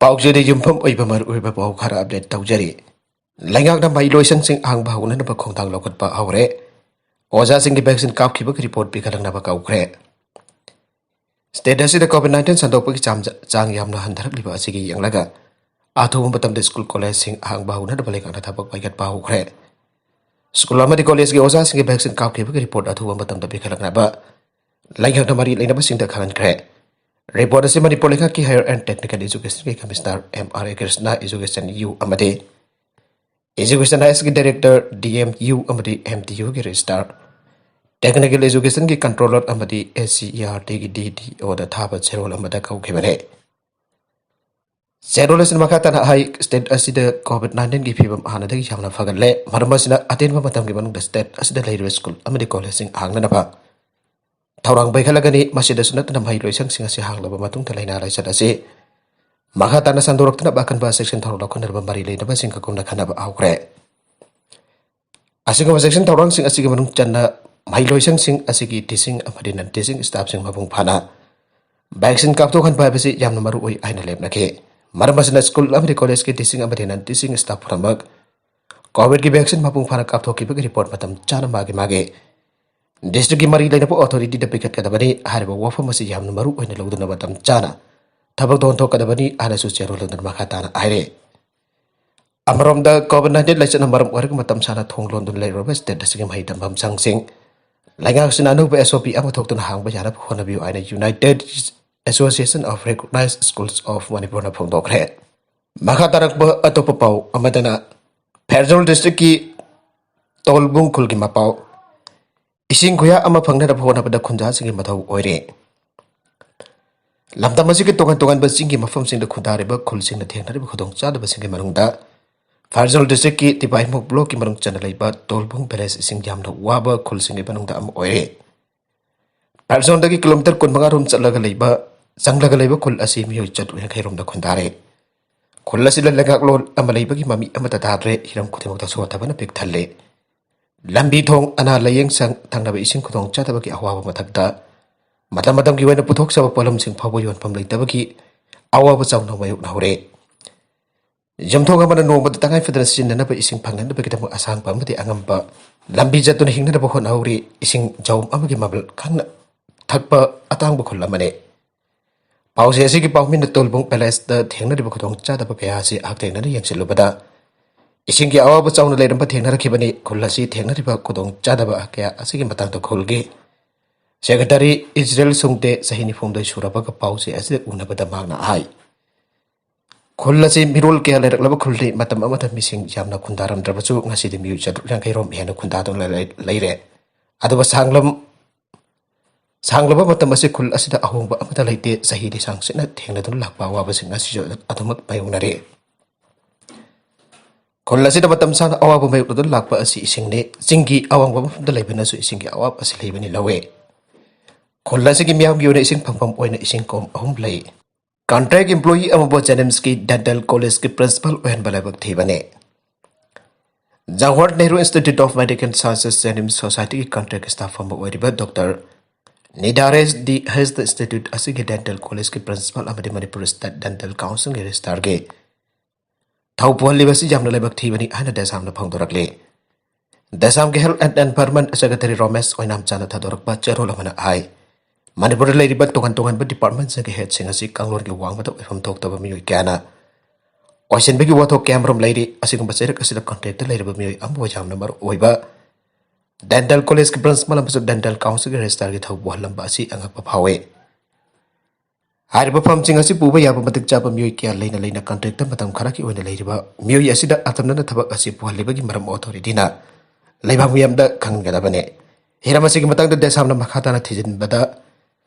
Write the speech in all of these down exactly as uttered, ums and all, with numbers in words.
ꯄꯥꯎꯆꯦꯗ ꯌꯨꯝꯐꯝ ꯑꯣꯏꯕ ꯃꯔꯨꯑꯣꯏꯕ ꯄꯥꯎ ꯈꯔ ꯑꯞꯗꯦꯠ ꯇꯧꯖꯔꯤ꯫ ꯂꯩꯉꯥꯛꯅ ꯃꯍꯩꯂꯣꯏꯁꯪꯁꯤꯡ ꯍꯥꯡꯕ ꯍꯧꯅꯅꯕ ꯈꯣꯡꯊꯥꯡ ꯂꯧꯈꯠꯄ ꯍꯧꯔꯦ꯫ ꯑꯣꯖꯥꯁꯤꯡꯒꯤ ꯚꯦꯛꯁꯤꯟ ꯀꯥꯞꯈꯤꯕꯒꯤ ꯔꯤꯄꯣꯔꯠ ꯄꯤꯈꯠꯂꯛꯅꯕ ꯀꯧꯈ꯭ꯔꯦ꯫ ꯁ꯭ꯇꯦꯠ ꯑꯁꯤꯗ ꯀꯣꯚꯤꯗ ꯅꯥꯏꯟꯇꯤꯟ ꯁꯟꯗꯣꯛꯄꯒꯤ ꯆꯥꯡ ꯆꯥꯡ ꯌꯥꯝꯅ ꯍꯟꯊꯔꯛꯂꯤꯕ ꯑꯁꯤꯒꯤ ꯌꯦꯡꯂꯒ ꯑꯊꯨꯕ ꯃꯇꯝꯗ ꯁ꯭ꯀꯨꯜ ꯀꯣꯂꯦꯖꯁꯤꯡ ꯍꯥꯡꯕ ꯍꯧꯅꯅꯕ ꯂꯩꯉꯥꯛꯅ ꯊꯕꯛ ꯄꯥꯏꯈꯠꯄ ꯍꯧꯈ꯭ꯔꯦ꯫ ꯁ꯭ꯀꯨꯜ ꯑꯃꯗꯤ ꯀꯣꯂꯦꯖꯀꯤ ꯑꯣꯖꯥꯁꯤꯡꯒꯤ ꯚꯦꯛꯁꯤꯟ ꯀꯥꯞꯈꯤꯕꯒꯤ ꯔꯤꯄꯣꯔꯠ ꯑꯊꯨꯕ ꯃꯇꯝꯗ ꯄꯤꯈꯠꯂꯛꯅꯕ ꯂꯩꯉꯥꯛꯅ ꯃꯔꯤ ꯂꯩꯅꯕꯁꯤꯡꯗ ꯈꯪꯍꯟꯈ꯭ꯔꯦ꯫ ꯔꯤꯄꯣꯔꯠ ꯑꯁꯤ ꯃꯅꯤꯄꯨꯔ ꯂꯩꯉꯥꯛꯀꯤ ꯍꯥꯌꯔ ꯑꯦꯟ ꯇꯦꯛꯅꯤꯀꯦꯜ ꯑꯦꯖꯨꯀꯦꯁꯟꯒꯤ commissioner M R A Krishna, education U ꯑꯃꯗꯤ ꯑꯦꯖꯨꯀꯦꯁꯟ ꯍꯥꯏꯌꯔꯒꯤ ꯗꯥꯏꯔꯦꯛꯇꯔ, ꯗꯤ ꯑꯦꯝ ꯌꯨ ꯑꯃꯗꯤ ꯑꯦꯝ ꯗꯤ ꯌꯨꯒꯤ ꯔꯦꯖꯤꯁꯇ꯭ꯔꯥꯔ, ꯇꯦꯛꯅꯤꯀꯦꯜ ꯑꯦꯖꯨꯀꯦꯁꯟꯒꯤ ꯀꯟꯇ꯭ꯔꯣꯂꯔ ꯑꯃꯗꯤ ꯑꯦꯁ ꯁꯤ ꯏ ꯑꯥꯔ ꯇꯤꯒꯤ ꯗꯤ ꯗꯤ ꯑꯣꯗ ꯊꯥꯕ ꯆꯦꯔꯣꯜ ꯑꯃꯗ ꯀꯧꯈꯤꯕꯅꯤ꯫ ꯆꯦꯔꯣꯜ ꯑꯁꯤꯅ ꯃꯈꯥ ꯇꯥꯅ ꯍꯥꯏ, ꯁ꯭ꯇꯦꯠ ꯑꯁꯤꯗ ꯀꯣꯚꯤꯗ ꯅꯥꯏꯟꯇꯤꯟꯒꯤ ꯐꯤꯕꯝ ꯍꯥꯟꯅꯗꯒꯤ ꯌꯥꯝꯅ ꯐꯒꯠꯂꯦ꯫ ꯃꯔꯝ ꯑꯁꯤꯅ, ꯑꯇꯦꯟꯕ ꯃꯇꯝꯒꯤ ꯃꯅꯨꯡꯗ ꯁ꯭ꯇꯦꯠ ꯑꯁꯤꯗ ꯂꯩꯔꯤꯕ ꯁ꯭ꯀꯨꯜ ꯑꯃꯗꯤ ꯀꯣꯂꯦꯖꯁꯤꯡ ꯍꯥꯡꯅꯅꯕ ꯊꯧꯔꯥꯡ ꯄꯥꯏꯈꯠꯂꯒꯅꯤ꯫ ꯃꯁꯤꯗꯁꯨ ꯅꯠꯇꯅ, ꯃꯍꯩꯂꯣꯏꯁꯪꯁꯤꯡ ꯑꯁꯤ ꯍꯥꯡꯂꯕ ꯃꯇꯨꯡꯗ ꯂꯥꯏꯅꯥ ꯂꯥꯏꯆꯠ ꯑꯁꯤ ꯃꯈꯥ ꯇꯥꯅ ꯁꯟꯗꯣꯔꯛꯇꯅꯕ ꯑꯀꯟꯕ ꯆꯦꯛꯁꯤꯟ ꯊꯧꯔꯥꯡ ꯂꯧꯈꯠꯅꯅꯕ ꯃꯔꯤ ꯂꯩꯅꯕꯁꯤꯡꯒ ꯀꯨꯞꯅ ꯈꯟꯅꯕ ꯍꯧꯈ꯭ꯔꯦ꯫ ꯑꯁꯤꯒꯨꯝꯕ ꯆꯦꯛꯁꯤꯟ ꯊꯧꯔꯥꯡꯁꯤꯡ ꯑꯁꯤꯒꯤ ꯃꯅꯨꯡ ꯆꯟꯅ ꯃꯍꯩꯂꯣꯏꯁꯪꯁꯤꯡ ꯑꯁꯤꯒꯤ ꯇꯤꯆꯤꯡ ꯑꯃꯗꯤ ꯅꯟ ꯇꯤꯆꯤꯡ ꯁ꯭ꯇꯥꯐꯁꯤꯡ ꯃꯄꯨꯡ ꯐꯥꯅ ꯚꯦꯛꯁꯤꯟ ꯀꯥꯞꯊꯣꯛꯍꯟꯕ ꯍꯥꯏꯕꯁꯤ ꯌꯥꯝꯅ ꯃꯔꯨ ꯑꯣꯏ ꯍꯥꯏꯅ ꯂꯦꯞꯅꯈꯤ꯫ ꯃꯔꯝ ꯑꯁꯤꯅ, ꯁ꯭ꯀꯨꯜ ꯑꯃꯗꯤ ꯀꯣꯂꯦꯖꯀꯤ ꯇꯤꯆꯤꯡ ꯑꯃꯗꯤ ꯅꯟ ꯇꯤꯆꯤꯡ ꯁ꯭ꯇꯥꯐ ꯄꯨꯝꯅꯃꯛ ꯀꯣꯚꯤꯗꯀꯤ ꯚꯦꯛꯁꯤꯟ ꯃꯄꯨꯡ ꯐꯥꯅ ꯀꯥꯞꯊꯣꯛꯈꯤꯕꯒꯤ ꯔꯤꯄꯣꯔꯠ ꯃꯇꯝ ꯆꯥꯅ ꯃꯥꯒꯤ ꯃꯥꯒꯤ ꯗꯤꯁꯇ꯭ꯔꯤꯛꯀꯤ ꯃꯔꯤ ꯂꯩꯅꯕ ꯑꯣꯊꯣꯔꯤꯇꯤꯗ ꯄꯤꯈꯠꯀꯗꯕꯅꯤ꯫ ꯍꯥꯏꯔꯤꯕ ꯋꯥꯐꯝ ꯑꯁꯤ ꯌꯥꯝꯅ ꯃꯔꯨ ꯑꯣꯏꯅ ꯂꯧꯗꯨꯅ ꯃꯇꯝ ꯆꯥꯅ ꯊꯕꯛ ꯊꯧꯔꯝ ꯊꯣꯛꯀꯗꯕꯅꯤ ꯍꯥꯏꯅꯁꯨ ꯆꯦꯔꯣꯜ ꯑꯗꯨꯅ ꯃꯈꯥ ꯇꯥꯅ ꯍꯥꯏꯔꯤ꯫ ꯑꯃꯔꯣꯝꯗ, ꯀꯣꯚꯤꯗ ꯅꯥꯏꯟꯇꯤꯟ ꯂꯥꯏꯆꯠꯅ ꯃꯔꯝ ꯑꯣꯏꯔꯒ ꯃꯇꯝ ꯁꯥꯡꯅ ꯊꯣꯡ ꯂꯣꯟꯗꯨꯅ ꯂꯩꯔꯨꯔꯕ ꯁ꯭ꯇꯦꯠ ꯑꯁꯤꯒꯤ ꯃꯍꯩ ꯇꯝꯐꯝ ꯁꯪꯁꯤꯡ ꯂꯩꯉꯥꯛꯁꯤꯅ ꯑꯅꯧꯕ ꯑꯦꯁ ꯑꯣ ꯄꯤ ꯑꯃ ꯊꯣꯛꯇꯨꯅ ꯍꯥꯡꯕ ꯌꯥꯅꯕ ꯍꯣꯠꯅꯕꯤꯌꯨ ꯍꯥꯏꯅ United Association of Recognized Schools of Manipurꯅ ꯐꯣꯡꯗꯣꯛꯈ꯭ꯔꯦ꯫ ꯃꯈꯥ ꯇꯥꯔꯛꯄ ꯑꯇꯣꯞꯄ ꯄꯥꯎ ꯑꯃꯗꯅ, ꯐꯦꯔꯖꯧꯜ ꯗꯤꯁꯇ꯭ꯔꯤꯛꯀꯤ ꯇꯣꯜꯕꯨꯡ ꯈꯨꯜꯒꯤ ꯃꯄꯥꯎ, ꯏꯁꯤꯡ ꯈꯨꯌꯥ ꯑꯃ ꯐꯪꯅꯅꯕ ꯍꯣꯠꯅꯕꯗ ꯈꯨꯟꯖꯥꯁꯤꯡꯒꯤ ꯃꯊꯧ ꯑꯣꯏꯔꯦ꯫ ꯂꯝꯗꯝ ꯑꯁꯤꯒꯤ ꯇꯣꯉꯥꯟ ꯇꯣꯉꯥꯟꯕ ꯆꯤꯡꯒꯤ ꯃꯐꯝꯁꯤꯡꯗ ꯈꯨꯟꯗꯥꯔꯤꯕ ꯈꯨꯜꯁꯤꯡꯅ ꯊꯦꯡꯅꯔꯤꯕ ꯈꯨꯗꯣꯡꯆꯥꯗꯕꯁꯤꯡꯒꯤ ꯃꯅꯨꯡꯗ ꯐꯦꯔꯖꯧꯜ ꯗꯤꯁꯇ꯭ꯔꯤꯛꯀꯤ ꯇꯤꯄꯥꯏꯃꯨꯛ ꯕ꯭ꯂꯣꯛꯀꯤ ꯃꯅꯨꯡ ꯆꯟꯅ ꯂꯩꯕ ꯇꯣꯜꯕꯨꯡ ꯚꯤꯂꯦꯖ ꯏꯁꯤꯡ ꯌꯥꯝꯅ ꯋꯥꯕ ꯈꯨꯜꯁꯤꯡꯒꯤ ꯃꯅꯨꯡꯗ ꯑꯃ ꯑꯣꯏꯔꯦ꯫ ꯐꯦꯔꯖꯧꯜꯗꯒꯤ ꯀꯤꯂꯣꯃꯤꯇꯔ ꯀꯨꯟꯃꯉꯥ ꯔꯣꯝ ꯆꯠꯂꯒ ꯂꯩꯕ, ꯆꯪꯂꯒ ꯂꯩꯕ ꯈꯨꯜ ꯑꯁꯤ ꯃꯤꯑꯣꯏ ꯆꯥꯇ꯭ꯔꯨꯛ ꯌꯥꯡꯈꯩ ꯔꯣꯝꯗ ꯈꯨꯟꯗꯥꯔꯦ꯫ ꯈꯨꯜ ꯑꯁꯤꯗ ꯂꯩꯉꯥꯛꯂꯣꯟ ꯑꯃ ꯂꯩꯕꯒꯤ ꯃꯃꯤ ꯑꯃꯠꯇ ꯇꯥꯗ꯭ꯔꯦ꯫ ꯍꯤꯔꯝ ꯈꯨꯗꯤꯡꯃꯛꯇ ꯁꯣꯠꯊꯕꯅ ꯄꯤꯛ ꯊꯜꯂꯦ꯫ ꯂꯝꯕꯤ ꯊꯣꯡ, ꯑꯅꯥ ꯂꯥꯌꯦꯡ ꯁꯪ, ꯊꯛꯅꯕ ꯏꯁꯤꯡ ꯈꯨꯗꯣꯡ ꯆꯥꯗꯕꯒꯤ ꯑꯋꯥꯕ ꯃꯊꯛꯇ, ꯃꯇꯝ ꯃꯇꯝꯒꯤ ꯑꯣꯏꯅ ꯄꯨꯊꯣꯛꯆꯕ ꯄꯣꯠꯂꯝꯁꯤꯡ ꯐꯥꯎꯕ ꯌꯣꯟꯐꯝ ꯂꯩꯇꯕꯒꯤ ꯑꯋꯥꯕ ꯆꯥꯎꯅ ꯃꯥꯌꯣꯛꯅꯍꯧꯔꯦ꯫ ꯌꯨꯝꯊꯣꯡ ꯑꯃꯅ ꯅꯣꯡꯃꯗ ꯇꯉꯥꯏ ꯐꯗꯅ ꯁꯤꯖꯤꯟꯅꯅꯕ ꯏꯁꯤꯡ ꯐꯪꯅꯅꯕꯒꯤꯗꯃꯛ ꯑꯁꯥꯡꯕ ꯑꯃꯗꯤ ꯑꯉꯝꯕ ꯂꯝꯕꯤ ꯆꯠꯇꯨꯅ ꯍꯤꯡꯅꯅꯕ ꯍꯣꯠꯅꯍꯧꯔꯤ꯫ ꯏꯁꯤꯡ ꯖꯧꯝ ꯑꯃꯒꯤ ꯃꯃꯜ ꯈꯪꯅ ꯊꯛꯄ ꯑꯇꯥꯡꯕ ꯈꯨꯜ ꯑꯃꯅꯤ꯫ ꯄꯥꯎꯆꯦ ꯑꯁꯤꯒꯤ ꯄꯥꯎꯃꯤꯅ ꯇꯣꯜꯕꯨꯡ ꯄꯦꯂꯦꯁꯇ ꯊꯦꯡꯅꯔꯤꯕ ꯈꯨꯗꯣꯡꯆꯥꯗꯕ ꯀꯌꯥ ꯑꯁꯤ ꯍꯛꯊꯦꯡꯅꯅ ꯌꯦꯡꯁꯤꯜꯂꯨꯕꯗ, ꯏꯁꯤꯡꯒꯤ ꯑꯋꯥꯕ ꯆꯥꯎꯅ ꯂꯩꯔꯝꯕ ꯊꯦꯡꯅꯔꯛꯈꯤꯕꯅꯤ꯫ ꯈꯨꯜ ꯑꯁꯤ ꯊꯦꯡꯅꯔꯤꯕ ꯈꯨꯗꯣꯡꯆꯥꯗꯕ ꯀꯌꯥ ꯑꯁꯤꯒꯤ ꯃꯇꯥꯡꯗ ꯈꯨꯜꯒꯤ ꯁꯦꯀ꯭ꯔꯦꯇꯔꯤ ꯏꯖꯔꯦꯜ ꯁꯨꯡꯗꯦ, ꯆꯍꯤ ꯅꯤꯐꯨꯍꯨꯝꯗꯣꯏ ꯁꯨꯔꯕꯒ ꯄꯥꯎꯆꯦ ꯑꯁꯤꯗ ꯎꯅꯕꯗ ꯃꯍꯥꯛꯅ ꯍꯥꯏ, ꯈꯨꯜ ꯑꯁꯤ ꯃꯤꯔꯣꯜ ꯀꯌꯥ ꯂꯩꯔꯛꯂꯕ ꯈꯨꯜꯅꯤ꯫ ꯃꯇꯝ ꯑꯃꯗ ꯃꯤꯁꯤꯡ ꯌꯥꯝꯅ ꯈꯨꯟꯗꯥꯔꯝꯗ꯭ꯔꯕꯁꯨ, ꯉꯁꯤꯗꯤ ꯃꯤꯑꯣꯏ ꯆꯥꯇ꯭ꯔꯨꯛ ꯌꯥꯡꯈꯩ ꯔꯣꯝ ꯍꯦꯟꯅ ꯈꯨꯟꯗꯥꯗꯨꯅ ꯂꯩ-, ꯂꯩꯔꯦ꯫ ꯑꯗꯨꯒ ꯁꯥꯡꯂꯝ-, ꯁꯥꯡꯂꯕ ꯃꯇꯝ ꯑꯁꯤ ꯈꯨꯜ ꯑꯁꯤꯗ ꯑꯍꯣꯡꯕ ꯑꯃꯠꯇ ꯂꯩꯇꯦ꯫ ꯆꯍꯤ ꯂꯤꯁꯥꯡ ꯁꯤꯠꯅ ꯊꯦꯡꯅꯗꯨꯅ ꯂꯥꯛꯄ ꯑꯋꯥꯕꯁꯤꯡ ꯑꯁꯤꯁꯨ ꯑꯗꯨꯃꯛ ꯃꯥꯌꯣꯛꯅꯔꯤ꯫ ꯈꯨꯜ ꯑꯁꯤꯗ ꯃꯇꯝ ꯁꯥꯡꯅ ꯑꯋꯥꯕ ꯃꯥꯌꯣꯛꯅꯗꯨꯅ ꯂꯥꯛꯄ ꯑꯁꯤ ꯏꯁꯤꯡꯅꯤ꯫ ꯆꯤꯡꯒꯤ ꯑꯋꯥꯡꯕ ꯃꯐꯝꯗ ꯂꯩꯕꯅꯁꯨ ꯏꯁꯤꯡꯒꯤ ꯑꯋꯥꯕ ꯑꯁꯤ ꯂꯩꯕꯅꯤ ꯂꯧꯋꯤ꯫ ꯈꯨꯜ ꯑꯁꯤꯒꯤ ꯃꯤꯌꯥꯝꯒꯤ ꯑꯣꯏꯅ ꯏꯁꯤꯡ ꯐꯪꯐꯝ ꯑꯣꯏꯅ ꯏꯁꯤꯡ ꯀꯣꯝ ꯑꯍꯨꯝ ꯂꯩ꯫ ꯀꯟꯇ꯭ꯔꯦꯛ ꯏꯝꯄ꯭ꯂꯣꯌꯤ ꯑꯃꯕꯨ ꯖꯦꯅꯤꯝꯁꯀꯤ ꯗꯦꯟꯇꯦꯜ ꯀꯣꯂꯦꯖꯀꯤ ꯄ꯭ꯔꯤꯟꯁꯤꯄꯥꯜ ꯑꯣꯏꯍꯟꯕ ꯂꯥꯏꯕꯛ ꯊꯤꯕꯅꯤ꯫ Jawahar Nehru institute of medical sciences JNIMS ꯁꯣꯁꯥꯏꯇꯤꯒꯤ ꯀꯟꯇ꯭ꯔꯦꯛ ꯁ꯭ꯇꯥꯐ ꯑꯃ ꯑꯣꯏꯔꯤꯕ ꯗꯣꯛꯇꯔ ꯅꯤꯗꯥꯔꯦꯁ ꯗꯤ ꯍꯩꯁ ꯏꯟꯁꯇꯤꯇ꯭ꯌꯨꯠ ꯑꯁꯤꯒꯤ ꯗꯦꯟꯇꯦꯜ ꯀꯣꯂꯦꯖꯀꯤ ꯄ꯭ꯔꯤꯟꯁꯤꯄꯥꯜ ꯑꯃꯗꯤ ꯃꯅꯤꯄꯨꯔ ꯁ꯭ꯇꯦꯠ ꯗꯦꯟꯇꯦꯜ ꯀꯥꯎꯟꯁꯤꯜꯒꯤ ꯔꯦꯖꯤꯁꯇ꯭ꯔꯥꯔꯒꯤ ꯊꯧ ꯄꯨꯍꯜꯂꯤꯕ ꯑꯁꯤ ꯌꯥꯝꯅ ꯂꯥꯏꯕꯛ ꯊꯤꯕꯅꯤ ꯍꯥꯏꯅ ꯗꯦꯁꯥꯝꯅ ꯐꯣꯡꯗꯣꯔꯛꯂꯤ꯫ ꯗꯦꯁꯥꯝꯒꯤ ꯍꯦꯜꯊ ꯑꯦꯟꯗ ꯑꯦꯟꯚꯥꯏꯔꯟꯃꯦꯟꯠ ꯁꯦꯀ꯭ꯔꯦꯇꯔꯤ ꯔꯣꯃꯦꯁ ꯑꯣꯏꯅꯥꯝꯆꯥꯅ ꯊꯥꯗꯣꯔꯛꯄ ꯆꯦꯔꯣꯜ ꯑꯃꯅ ꯍꯥꯏ, ꯃꯅꯤꯄꯨꯔꯗ ꯂꯩꯔꯤꯕ ꯇꯣꯉꯥꯟ ꯇꯣꯉꯥꯟꯕ ꯗꯤꯄꯥꯔꯠꯃꯦꯟꯠꯁꯤꯡꯒꯤ ꯍꯦꯗꯁꯤꯡ ꯑꯁꯤ ꯀꯥꯡꯂꯣꯟꯒꯤ ꯋꯥꯡꯃꯗ ꯑꯣꯏꯐꯝ ꯊꯣꯛꯇꯕ ꯃꯤꯑꯣꯏ ꯀꯌꯥꯅ ꯑꯣꯏꯁꯤꯟꯕꯒꯤ ꯋꯥꯊꯣꯛ ꯀꯌꯥꯃꯔꯨꯝ ꯂꯩꯔꯤ꯫ ꯑꯁꯤꯒꯨꯝꯕ ꯆꯩꯔꯛ ꯑꯁꯤꯗ ꯀꯟꯇ꯭ꯔꯦꯛꯇ ꯂꯩꯔꯤꯕ ꯃꯤꯑꯣꯏ ꯑꯃꯕꯨ ꯌꯥꯝꯅ ꯃꯔꯨ ꯑꯣꯏꯕ ꯗꯦꯟꯇꯦꯜ ꯀꯣꯂꯦꯖꯀꯤ ꯄ꯭ꯔꯤꯟꯁꯤꯄꯥꯜ ꯑꯃꯁꯨꯡ ꯗꯦꯟꯇꯦꯜ ꯀꯥꯎꯟꯁꯤꯜꯒꯤ ꯔꯦꯖꯤꯁꯇ꯭ꯔꯥꯔꯒꯤ ꯊꯧ ꯄꯨꯍꯜꯂꯝꯕ ꯑꯁꯤ ꯑꯉꯛꯄ ꯐꯥꯎꯏ꯫ ꯍꯥꯏꯔꯤꯕ ꯐꯝꯁꯤꯡ ꯑꯁꯤ ꯄꯨꯕ ꯌꯥꯕ ꯃꯇꯤꯛ ꯆꯥꯕ ꯃꯤꯑꯣꯏ ꯀꯌꯥ ꯂꯩꯅ ꯂꯩꯅ ꯀꯟꯇ꯭ꯔꯦꯛꯇ ꯃꯇꯝ ꯈꯔꯒꯤ ꯑꯣꯏꯅ ꯂꯩꯔꯤꯕ ꯃꯤꯑꯣꯏ ꯑꯁꯤꯗ ꯑꯇꯝꯅꯅ ꯊꯕꯛ ꯑꯁꯤ ꯄꯨꯍꯜꯂꯤꯕꯒꯤ ꯃꯔꯝ ꯑꯣꯊꯣꯔꯤꯇꯤꯅ ꯂꯩꯕꯥꯛ ꯃꯤꯌꯥꯝꯗ ꯈꯪꯍꯟꯒꯗꯕꯅꯤ꯫ ꯍꯤꯔꯝ ꯑꯁꯤꯒꯤ ꯃꯇꯥꯡꯗ ꯗꯦꯁꯥꯝꯅ ꯃꯈꯥ ꯇꯥꯅ ꯊꯤꯖꯤꯟꯕꯗ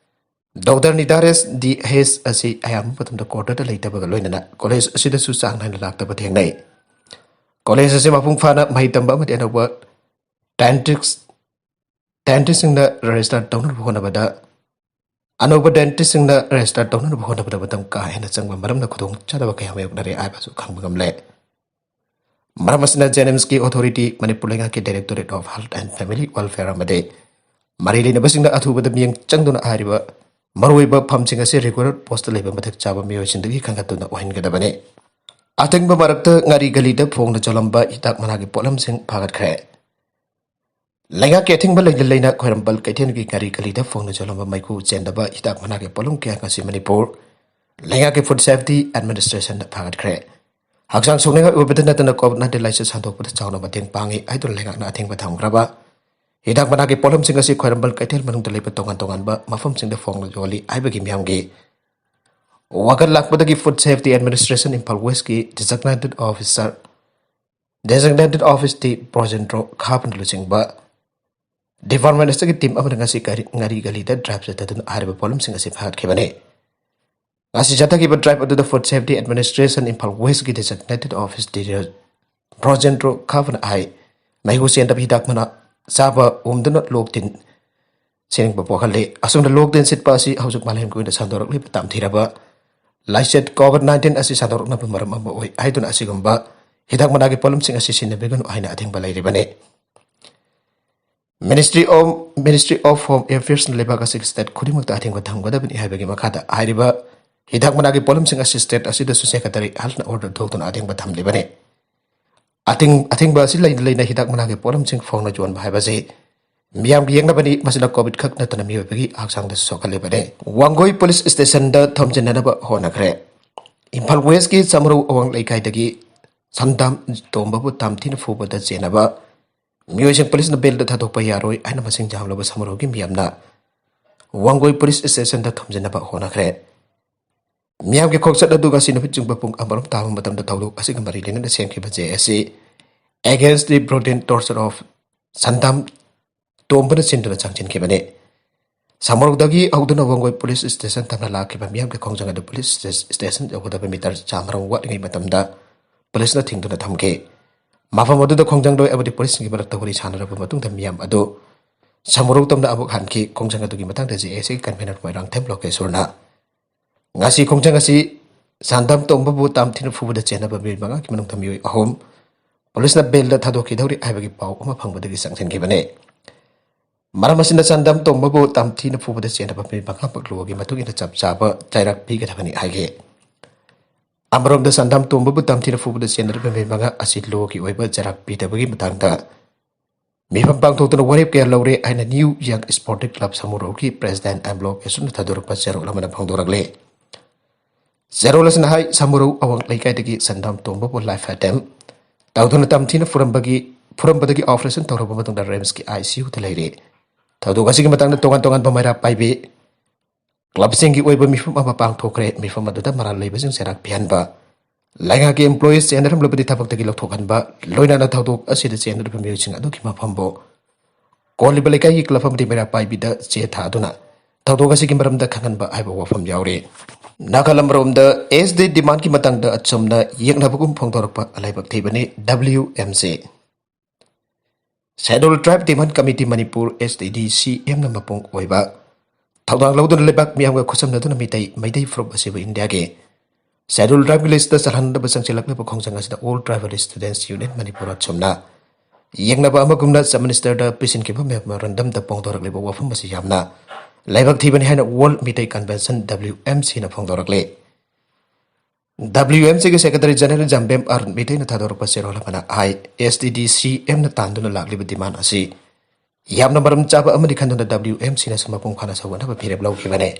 ꯗꯣꯛꯇꯔ ꯅꯤꯗꯥꯔꯦꯁ ꯗꯤ ꯍꯦꯁ ꯑꯁꯤ ꯑꯌꯥꯝꯕ ꯃꯇꯝꯗ ꯀ꯭ꯋꯥꯇꯔꯗ ꯂꯩꯇꯕꯒ ꯂꯣꯏꯅꯅ ꯀꯣꯂꯦꯖ ꯑꯁꯤꯗꯁꯨ ꯆꯥꯡ ꯅꯥꯏꯅ ꯂꯥꯛꯇꯕ ꯊꯦꯡꯅꯩ꯫ ꯀꯣꯂꯦꯖ ꯑꯁꯤ ꯃꯄꯨꯡ ꯐꯥꯅ ꯃꯍꯩ ꯇꯝꯕ ꯑꯃꯗꯤ ꯑꯅꯧꯕ ꯗꯦꯟꯇꯤꯁ ꯗꯦꯟꯇꯤꯁꯁꯤꯡꯅ ꯔꯦꯖꯤꯁꯇꯔ ꯇꯧꯅꯅꯕ ꯍꯣꯠꯅꯕꯗ, ꯑꯅꯧꯕ ꯗꯦꯟꯇꯤꯁꯁꯤꯡꯅ ꯔꯦꯖꯤꯁꯇꯔ ꯇꯧꯅꯅꯕ ꯍꯣꯠꯅꯕꯗ ꯃꯇꯝ ꯀꯥ ꯍꯦꯟꯅ ꯆꯪꯕ ꯃꯔꯝꯅ ꯈꯨꯗꯣꯡꯆꯥꯗꯕ ꯀꯌꯥ ꯃꯥꯌꯣꯛꯅꯔꯦ ꯍꯥꯏꯕꯁꯨ ꯈꯪꯕ ꯉꯝꯂꯦ꯫ ꯃꯔꯝ ꯑꯁꯤꯅ ꯖꯦꯅꯤꯝꯁꯀꯤ ꯑꯣꯊꯣꯔꯤꯇꯤ, ꯃꯅꯤꯄꯨꯔ ꯂꯩꯉꯥꯛꯀꯤ directorate of health and family welfare ꯑꯃꯗꯤ ꯃꯔꯤ ꯂꯩꯅꯕꯁꯤꯡꯅ ꯑꯊꯨꯕꯗ ꯃꯤꯠꯌꯦꯡ ꯆꯪꯗꯨꯅ ꯍꯥꯏꯔꯤꯕ ꯃꯔꯨꯑꯣꯏꯕ ꯐꯝꯁꯤꯡ ꯑꯁꯤ ꯔꯤꯒꯨꯂꯔ ꯄꯣꯁꯇ ꯂꯩꯕ ꯃꯇꯤꯛ ꯆꯥꯕ ꯃꯤꯑꯣꯏꯁꯤꯡꯗꯒꯤ ꯈꯟꯒꯠꯇꯨꯅ ꯑꯣꯏꯍꯟꯒꯗꯕꯅꯤ꯫ ꯑꯊꯤꯡꯕ ꯃꯔꯛꯇ ꯉꯥꯔꯤ ꯒꯂꯤꯗ ꯐꯣꯡꯅ ꯌꯣꯜꯂꯝꯕ ꯍꯤꯗꯥꯛ ꯃꯅꯥꯒꯤ ꯄꯣꯠꯂꯝꯁꯤꯡ ꯐꯥꯒꯠꯈ꯭ꯔꯦ꯫ ꯂꯩꯉꯥꯛꯀꯤ ꯑꯊꯤꯡꯕ ꯂꯩꯅ ꯂꯩꯅ ꯈ꯭ꯋꯥꯏꯔꯝꯕꯟ ꯀꯩꯊꯦꯜꯒꯤ ꯉꯥꯔꯤ ꯒꯂꯤꯗ ꯐꯣꯡꯅ ꯌꯣꯜꯂꯝꯕ ꯃꯩꯈꯨ ꯆꯦꯟꯗꯕ ꯍꯤꯗꯥꯛ ꯃꯅꯥꯒꯤ ꯄꯣꯠꯂꯝ ꯀꯌꯥ ꯉꯁꯤ ꯃꯅꯤꯄꯨꯔ ꯂꯩꯉꯥꯛꯀꯤ ꯐꯨꯗ ꯁꯦꯐꯇꯤ ꯑꯦꯗꯃꯤꯅꯤꯁꯇ꯭ꯔꯦꯁꯟꯅ ꯐꯥꯒꯠꯈ꯭ꯔꯦ꯫ ꯍꯛꯆꯥꯡ ꯁꯣꯛꯅꯤꯡꯉꯥꯏ ꯑꯣꯏꯕꯗ ꯅꯠꯇꯅ ꯀꯣꯚꯤꯗ ꯅꯥꯏꯟꯇꯤꯟ ꯂꯥꯏꯆꯠ ꯁꯟꯗꯣꯛꯄꯗ ꯆꯥꯎꯅ ꯃꯇꯦꯡ ꯄꯥꯡꯉꯤ ꯍꯥꯏꯗꯨꯅ ꯂꯩꯉꯥꯛꯅ ꯑꯊꯤꯡꯕ ꯊꯝꯈ꯭ꯔꯕ ꯍꯤꯗꯥꯛ ꯃꯅꯥꯒꯤ ꯄꯣꯠꯂꯝꯁꯤꯡ ꯑꯁꯤ ꯈ꯭ꯋꯥꯏꯔꯝꯕꯟ ꯀꯩꯊꯦꯜ ꯃꯅꯨꯡꯗ ꯂꯩꯕ ꯇꯣꯉꯥꯟ ꯇꯣꯉꯥꯟꯕ ꯃꯐꯝꯁꯤꯡꯗ ꯐꯣꯡꯅ ꯌꯣꯜꯂꯤ ꯍꯥꯏꯕꯒꯤ ꯃꯤꯌꯥꯝꯒꯤ ꯋꯥꯀꯠ ꯂꯥꯛꯄꯗꯒꯤ ꯐꯨꯗ ꯁꯦꯐꯇꯤ ꯑꯦꯗꯃꯤꯅꯤꯁꯇ꯭ꯔꯦꯁꯟ ꯏꯝꯐꯥꯜ ꯋꯦꯁꯀꯤ ꯗꯤꯖꯤꯒꯅꯦꯇꯦꯗ ꯑꯣꯐꯤꯁꯔ, ꯗꯤꯖꯤꯒꯅꯦꯇꯦꯗ ꯑꯣꯐꯤꯁ ꯗꯤ ꯕ꯭ꯔꯣꯖꯦꯟꯗ꯭ꯔꯣ ꯈꯥꯕꯅ ꯂꯨꯆꯤꯡꯕ ꯗꯤꯄꯥꯔꯠꯃꯦꯟ ꯑꯁꯤꯒꯤ ꯇꯤꯝ ꯑꯃꯅ ꯉꯁꯤ ꯉꯥꯔꯤ ꯒꯂꯤꯗ ꯗ꯭ꯔꯥꯏꯚ ꯆꯠꯊꯗꯨꯅ ꯍꯥꯏꯔꯤꯕ ꯄꯣꯠꯂꯝꯁꯤꯡ ꯑꯁꯤ ꯐꯥꯒꯠꯈꯤꯕꯅꯤ꯫ ꯉꯁꯤ ꯆꯠꯊꯈꯤꯕ ꯗ꯭ꯔꯥꯏꯚ ꯑꯗꯨꯗ ꯐꯨꯗ ꯁꯦꯐꯇꯤ ꯑꯦꯗꯃꯤꯅꯤꯁꯇ꯭ꯔꯦꯁꯟ ꯏꯝꯐꯥꯜ ꯋꯦꯁꯀꯤ ꯗꯤꯖꯤꯒꯅꯦꯇꯦꯗ ꯑꯣꯐꯤꯁ ꯗꯤ ꯕ꯭ꯔꯣꯖꯦꯟꯗ꯭ꯔꯣ ꯈꯥꯕꯅ ꯍꯥꯏ, ꯃꯩꯈꯨ ꯆꯦꯟꯗꯕ ꯍꯤꯗꯥꯛ ꯃꯅꯥ ꯆꯥꯕ ꯎꯝꯗꯨꯅ ꯂꯣꯛ ꯇꯤꯟ ꯁꯤꯅꯤꯡꯕ ꯄꯣꯛꯍꯜꯂꯤ꯫ ꯑꯁꯨꯝꯅ ꯂꯣꯛ ꯇꯤꯟ ꯁꯤꯠꯄ ꯑꯁꯤ ꯍꯧꯖꯤꯛ ꯃꯥꯂꯦꯝꯒꯤ ꯑꯣꯏꯅ ꯁꯟꯗꯣꯔꯛꯂꯤꯕ ꯇꯝꯊꯤꯔꯕ ꯂꯥꯏꯆꯠ ꯀꯣꯚꯤꯗ ꯅꯥꯏꯟꯇꯤꯟ ꯑꯁꯤ ꯁꯟꯗꯣꯔꯛꯅꯕ ꯃꯔꯝ ꯑꯃ ꯑꯣꯏ ꯍꯥꯏꯗꯨꯅ ꯑꯁꯤꯒꯨꯝꯕ ꯍꯤꯗꯥꯛ ꯃꯅꯥꯒꯤ ꯄꯣꯠꯂꯝꯁꯤꯡ ꯑꯁꯤ ꯁꯤꯖꯤꯟꯅꯕꯤꯒꯅꯨ ꯍꯥꯏꯅ ꯑꯊꯤꯡꯕ ꯂꯩꯔꯤꯕꯅꯤ꯫ Ministry of, Ministry of Home Affairsꯅ ꯂꯩꯕꯥꯛ ꯑꯁꯤꯒꯤ ꯁ꯭ꯇꯦꯠ ꯈꯨꯗꯤꯡꯃꯛꯇ ꯑꯊꯤꯡꯕ ꯊꯝꯒꯗꯕꯅꯤ ꯍꯥꯏꯕꯒꯤ ꯃꯈꯥꯗ ꯍꯥꯏꯔꯤꯕ ꯍꯤꯗꯥꯛ ꯃꯅꯥꯒꯤ ꯄꯣꯠꯂꯝꯁꯤꯡ ꯑꯁꯤ ꯁ꯭ꯇꯦꯠ ꯑꯁꯤꯗꯁꯨ ꯆꯦꯟꯒꯗꯧꯔꯤ ꯍꯥꯏꯗꯨꯅ ꯑꯣꯔꯗꯔ ꯊꯣꯛꯇꯨꯅ ꯑꯊꯤꯡꯕ ꯊꯝꯂꯤꯕꯅꯤ꯫ ꯑꯊꯤꯡ-, ꯑꯊꯤꯡꯕ ꯑꯁꯤ ꯂꯩꯅ ꯂꯩꯅ ꯍꯤꯗꯥꯛ ꯃꯅꯥꯒꯤ ꯄꯣꯠꯂꯝꯁꯤꯡ ꯐꯣꯡꯅ ꯌꯣꯟꯕ ꯍꯥꯏꯕꯁꯤ ꯃꯤꯌꯥꯝꯒꯤ ꯌꯦꯛꯅꯕꯅꯤ꯫ ꯃꯁꯤꯅ ꯀꯣꯚꯤꯗ ꯈꯛ ꯅꯠꯇꯅ ꯃꯤꯑꯣꯏꯕꯒꯤ ꯍꯛꯆꯥꯡꯗꯁꯨ ꯁꯣꯛꯍꯜꯂꯤꯕꯅꯤ꯫ ꯋꯥꯡꯒꯣꯏ ꯄꯨꯂꯤꯁ ꯁ꯭ꯇꯦꯁꯟꯗ ꯊꯣꯝꯖꯤꯟꯅꯅꯕ ꯍꯣꯠꯅꯈ꯭ꯔꯦ꯫ ꯏꯝꯐꯥꯜ ꯋꯦꯁꯀꯤ ꯆꯥꯃꯔꯧ ꯑꯋꯥꯡ ꯂꯩꯀꯥꯏꯗꯒꯤ ꯁꯟꯗꯥꯝ ꯇꯣꯝꯕꯕꯨ ꯇꯝꯊꯤꯅ ꯐꯨꯕꯗ ꯆꯦꯟꯅꯕ ꯃꯤꯑꯣꯏꯁꯤꯡ ꯄꯨꯂꯤꯁꯅ ꯕꯦꯜꯗ ꯊꯥꯗꯣꯛꯄ ꯌꯥꯔꯣꯏ ꯍꯥꯏꯅ ꯃꯁꯤꯡ ꯌꯥꯝꯂꯕ ꯁꯥꯃꯔꯧꯒꯤ ꯃꯤꯌꯥꯝꯅ ꯋꯥꯡꯒꯣꯏ ꯄꯨꯂꯤꯁ ꯁ꯭ꯇꯦꯁꯟꯗ ꯊꯣꯝꯖꯤꯟꯅꯕ ꯍꯣꯠꯅꯈ꯭ꯔꯦ꯫ ꯃꯤꯌꯥꯝꯒꯤ ꯈꯣꯡꯆꯠ ꯑꯗꯨ ꯉꯁꯤ ꯅꯨꯃꯤꯠ ꯆꯨꯡꯕ ꯄꯨꯡ ꯑꯃꯔꯣꯝ ꯇꯥꯕ ꯃꯇꯝꯗ ꯊꯧꯗꯣꯛ ꯑꯁꯤꯒ ꯃꯔꯤ ꯂꯩꯅꯅ ꯁꯦꯝꯈꯤꯕ J S C Against the Brutal Torture of ꯁꯟꯗꯥꯝ ꯇꯣꯝꯕꯅ ꯁꯤꯟꯗꯨꯅ ꯆꯪꯁꯤꯟꯈꯤꯕꯅꯤ꯫ ꯁꯥꯃꯔꯧꯗꯒꯤ ꯍꯧꯗꯨꯅ ꯋꯥꯡꯒꯣꯏ ꯄꯨꯂꯤꯁ ꯁ꯭ꯇꯦꯁꯟ ꯇꯝꯅ ꯂꯥꯛꯈꯤꯕ ꯃꯤꯌꯥꯝꯒꯤ ꯈꯣꯡꯖꯪ ꯑꯗꯨ ꯄꯨꯂꯤꯁ ꯁ꯭ꯇꯦ-, ꯁ꯭ꯇꯦꯁꯟ ꯌꯧꯒꯗꯕ ꯃꯤꯇꯔ ꯆꯥꯃꯔꯣꯝ ꯋꯥꯠꯂꯤꯉꯩ ꯃꯇꯝꯗ ꯄꯨꯂꯤꯁꯅ ꯊꯤꯡꯗꯨꯅ ꯊꯝꯈꯤ꯫ ꯃꯐꯝ ꯑꯗꯨꯗ ꯈꯣꯡꯖꯪꯂꯣꯏ ꯑꯃꯗꯤ ꯄꯨꯂꯤꯁꯁꯤꯡꯒꯤ ꯃꯔꯛꯇ ꯋꯥꯔꯤ ꯁꯥꯟꯅꯔꯕ ꯃꯇꯨꯡꯗ ꯃꯤꯌꯥꯝ ꯑꯗꯨ ꯁꯥꯃꯔꯧ ꯇꯝꯅ ꯑꯃꯨꯛ ꯍꯟꯈꯤ꯫ ꯈꯣꯡꯖꯪ ꯑꯗꯨꯒꯤ ꯃꯇꯥꯡꯗ J S C ꯀꯟꯚꯤꯅꯔ ꯃꯣꯏꯔꯥꯡꯊꯦꯝ ꯂꯣꯀꯦꯁꯣꯔꯅ ꯉꯁꯤ ꯈꯣꯡꯖꯪ ꯑꯁꯤ ꯁꯟꯗꯥꯝ ꯇꯣꯝꯕꯕꯨ ꯇꯝꯊꯤꯅ ꯐꯨꯕꯗ ꯆꯦꯟꯅꯕ ꯃꯤꯑꯣꯏ ꯃꯉꯥꯒꯤ ꯃꯅꯨꯡꯗ ꯃꯤꯑꯣꯏ ꯑꯍꯨꯝ ꯄꯨꯂꯤꯁꯅ ꯕꯦꯜꯗ ꯊꯥꯗꯣꯛꯈꯤꯗꯧꯔꯤ ꯍꯥꯏꯕꯒꯤ ꯄꯥꯎ ꯑꯃ ꯐꯪꯕꯗꯒꯤ ꯆꯪꯁꯤꯟꯈꯤꯕꯅꯤ꯫ ꯃꯔꯝ ꯑꯁꯤꯅ ꯁꯟꯗꯝ ꯇꯣꯝꯕꯕꯨ ꯇꯝꯊꯤꯅ ꯐꯨꯕꯗ ꯆꯦꯟꯅꯕ ꯃꯤꯑꯣꯏ ꯃꯉꯥꯃꯛ ꯂꯣꯒꯤ ꯃꯇꯨꯡ ꯏꯟꯅ ꯆꯞ ꯆꯥꯕ ꯆꯩꯔꯥꯛ ꯄꯤꯒꯗꯕꯅꯤ ꯍꯥꯏꯈꯤ꯫ ꯑꯃꯔꯣꯝꯗ ꯁꯟꯗꯝ ꯇꯣꯝꯕꯕꯨ ꯇꯝꯊꯤꯅ ꯐꯨꯕꯗ ꯆꯦꯟꯅꯔꯤꯕ ꯃꯤꯑꯣꯏ ꯃꯉꯥ ꯑꯁꯤ ꯂꯣꯒꯤ ꯑꯣꯏꯕ ꯆꯩꯔꯥꯛ ꯄꯤꯗꯕꯒꯤ ꯃꯇꯥꯡꯗ ꯃꯤꯐꯝ ꯄꯥꯡꯊꯣꯛꯇꯨꯅ ꯋꯥꯔꯦꯞ ꯀꯌꯥ ꯂꯧꯔꯦ ꯍꯥꯏꯅ ꯅ꯭ꯌꯨ ꯌꯪ ꯁ꯭ꯄꯣꯔꯇꯤꯡ ꯀ꯭ꯂꯕ ꯁꯃꯨꯔꯧꯒꯤ ꯄ꯭ꯔꯦꯁꯤꯗꯦꯟꯠ ꯑꯦꯝ ꯂꯣ ꯀꯦꯁꯨꯅ ꯊꯥꯗꯣꯔꯛꯄ ꯆꯦꯔꯣꯜ ꯑꯃꯅ ꯐꯣꯡꯗꯣꯔꯛꯂꯤ꯫ ꯆꯦꯔꯣꯜ ꯑꯁꯤꯅ ꯍꯥꯏ, ꯁꯃꯨꯔꯧ ꯑꯋꯥꯡ ꯂꯩꯀꯥꯏꯗꯒꯤ ꯁꯟꯗꯥꯝ ꯇꯣꯝꯕꯕꯨ ꯂꯥꯏꯐ ꯑꯦꯇꯦꯝ ꯇꯧꯗꯨꯅ ꯇꯝꯊꯤꯅ ꯐꯨꯔꯝꯕꯒꯤ, ꯐꯨꯔꯝꯕꯗꯒꯤ ꯑꯣꯄꯔꯦꯁꯟ ꯇꯧꯔꯕ ꯃꯇꯨꯡꯗ ꯔꯤꯝꯁꯀꯤ ꯑꯥꯏ ꯁꯤ ꯌꯨꯗ ꯂꯩꯔꯤ꯫ ꯊꯧꯗꯣꯛ ꯑꯁꯤꯒꯤ ꯃꯇꯥꯡꯗ ꯇꯣꯉꯥꯟ ꯇꯣꯉꯥꯟꯕ ꯃꯩꯔꯥ ꯄꯥꯏꯕꯤ ꯀ꯭ꯂꯕꯁꯤꯡꯒꯤ ꯑꯣꯏꯕ ꯃꯤꯐꯝ ꯑꯃ ꯄꯥꯡꯊꯣꯛꯈ꯭ꯔꯦ꯫ ꯃꯤꯐꯝ ꯑꯗꯨꯗ ꯃꯔꯥꯜ ꯂꯩꯕꯁꯤꯡ ꯆꯩꯔꯥꯛ ꯄꯤꯍꯟꯕ, ꯂꯩꯉꯥꯛꯀꯤ ꯑꯦꯝꯄ꯭ꯂꯣꯌꯤꯁ ꯆꯦꯟꯅꯔꯝꯂꯕꯗꯤ ꯊꯕꯛꯇꯒꯤ ꯂꯧꯊꯣꯛꯍꯟꯕ, ꯂꯣꯏꯅꯅ ꯊꯧꯗꯣꯛ ꯑꯁꯤꯗ ꯆꯦꯟꯅꯔꯤꯕ ꯃꯤꯑꯣꯏꯁꯤꯡ ꯑꯗꯨꯒꯤ ꯃꯐꯝꯕꯨ ꯀꯣꯜꯂꯤꯕ ꯂꯩꯀꯥꯏꯒꯤ ꯀ꯭ꯂꯕ ꯑꯃꯗꯤ ꯃꯩꯔꯥ ꯄꯥꯏꯕꯤꯗ ꯆꯦ ꯊꯥꯗꯨꯅ ꯊꯧꯗꯣꯛ ꯑꯁꯤꯒꯤ ꯃꯔꯝꯗ ꯈꯪꯍꯟꯕ ꯍꯥꯏꯕ ꯋꯥꯐꯝ ꯌꯥꯎꯔꯤ꯫ ꯅꯥꯀꯜ ꯑꯃꯔꯣꯝꯗ ꯑꯦꯁ ꯗꯤ ꯗꯤꯃꯥꯟꯒꯤ ꯃꯇꯥꯡꯗ ꯑꯆꯨꯝꯅ ꯌꯦꯛꯅꯕꯒꯨꯝ ꯐꯣꯡꯗꯣꯔꯛꯄ ꯂꯥꯏꯕꯛ ꯊꯤꯕꯅꯤ ꯗꯕ꯭ꯂꯤꯎ ꯑꯦꯝ ꯁꯤ꯫ ꯁꯦꯗꯨꯜ ꯇ꯭ꯔꯥꯏꯕ ꯗꯤꯃꯥꯟ ꯀꯃꯤꯇꯤ ꯃꯅꯤꯄꯨꯔ, ꯑꯦꯁ ꯗꯤ ꯗꯤ ꯁꯤ ꯑꯦꯝꯅ ꯃꯄꯨꯡ ꯑꯣꯏꯕ ꯊꯧꯗꯥꯡ ꯂꯧꯗꯨꯅ ꯂꯩꯕꯥꯛ ꯃꯤꯌꯥꯝꯒ ꯈꯨꯠꯁꯝꯅꯗꯨꯅ ꯃꯤꯇꯩ, ꯃꯩꯇꯩ ꯐꯨꯔꯨꯞ ꯑꯁꯤꯕꯨ ꯏꯟꯗꯤꯌꯥꯒꯤ ꯁꯦꯗꯨꯜ ꯇ꯭ꯔꯥꯏꯕꯀꯤ ꯂꯤꯁꯇ ꯆꯜꯍꯟꯅꯕ ꯆꯪꯁꯤꯜꯂꯛꯂꯤꯕ ꯈꯣꯡꯖꯪ ꯑꯁꯤꯗ ꯑꯣꯜ ꯇ꯭ꯔꯥꯏꯕꯦꯜ ꯁ꯭ꯇꯨꯗꯦꯟꯠꯁ ꯌꯨꯅꯤꯌꯟ ꯃꯅꯤꯄꯨꯔ ꯑꯆꯨꯝꯅ ꯌꯦꯡꯅꯕ ꯑꯃꯒꯨꯝꯅ ꯆꯤꯐ ꯃꯤꯅꯤꯁꯇꯔꯗ ꯄꯤꯁꯤꯟꯈꯤꯕ ꯃꯦꯃꯣꯔꯦꯟꯗꯝꯗ ꯐꯣꯡꯗꯣꯔꯛꯂꯤꯕ ꯋꯥꯐꯝ ꯑꯁꯤ ꯌꯥꯝꯅ ꯂꯥꯏꯕꯛ ꯊꯤꯕꯅꯤ ꯍꯥꯏꯅ world Meitei convention, W M ꯁꯤꯅ ꯐꯣꯡꯗꯣꯔꯛꯂꯤ꯫ ꯗꯕ꯭ꯂꯤꯎ ꯑꯦꯝ ꯁꯤꯒꯤ ꯁꯦꯀ꯭ꯔꯦꯇꯔꯤ ꯖꯦꯅꯔꯦꯜ ꯖꯝꯕꯦꯝ ꯑꯥꯔ ꯃꯤꯇꯩꯅ ꯊꯥꯗꯣꯔꯛꯄ ꯆꯦꯔꯣꯜ ꯑꯃꯅ ꯍꯥꯏ, ꯑꯦꯁ ꯗꯤ ꯗꯤ ꯁꯤ ꯑꯦꯝꯅ ꯇꯥꯟꯗꯨꯅ ꯂꯥꯛꯂꯤꯕ ꯗꯤꯃꯥꯟ ꯑꯁꯤ ꯌꯥꯝꯅ ꯃꯔꯝ ꯆꯥꯕ ꯑꯃꯅꯤ ꯈꯟꯗꯨꯅ ꯗꯕ꯭ꯂꯤꯎ ꯑꯦꯝ ꯁꯤꯅꯁꯨ ꯃꯄꯨꯡ ꯐꯥꯅ ꯁꯧꯒꯠꯅꯕ ꯐꯤꯔꯦꯞ ꯂꯧꯈꯤꯕꯅꯤ꯫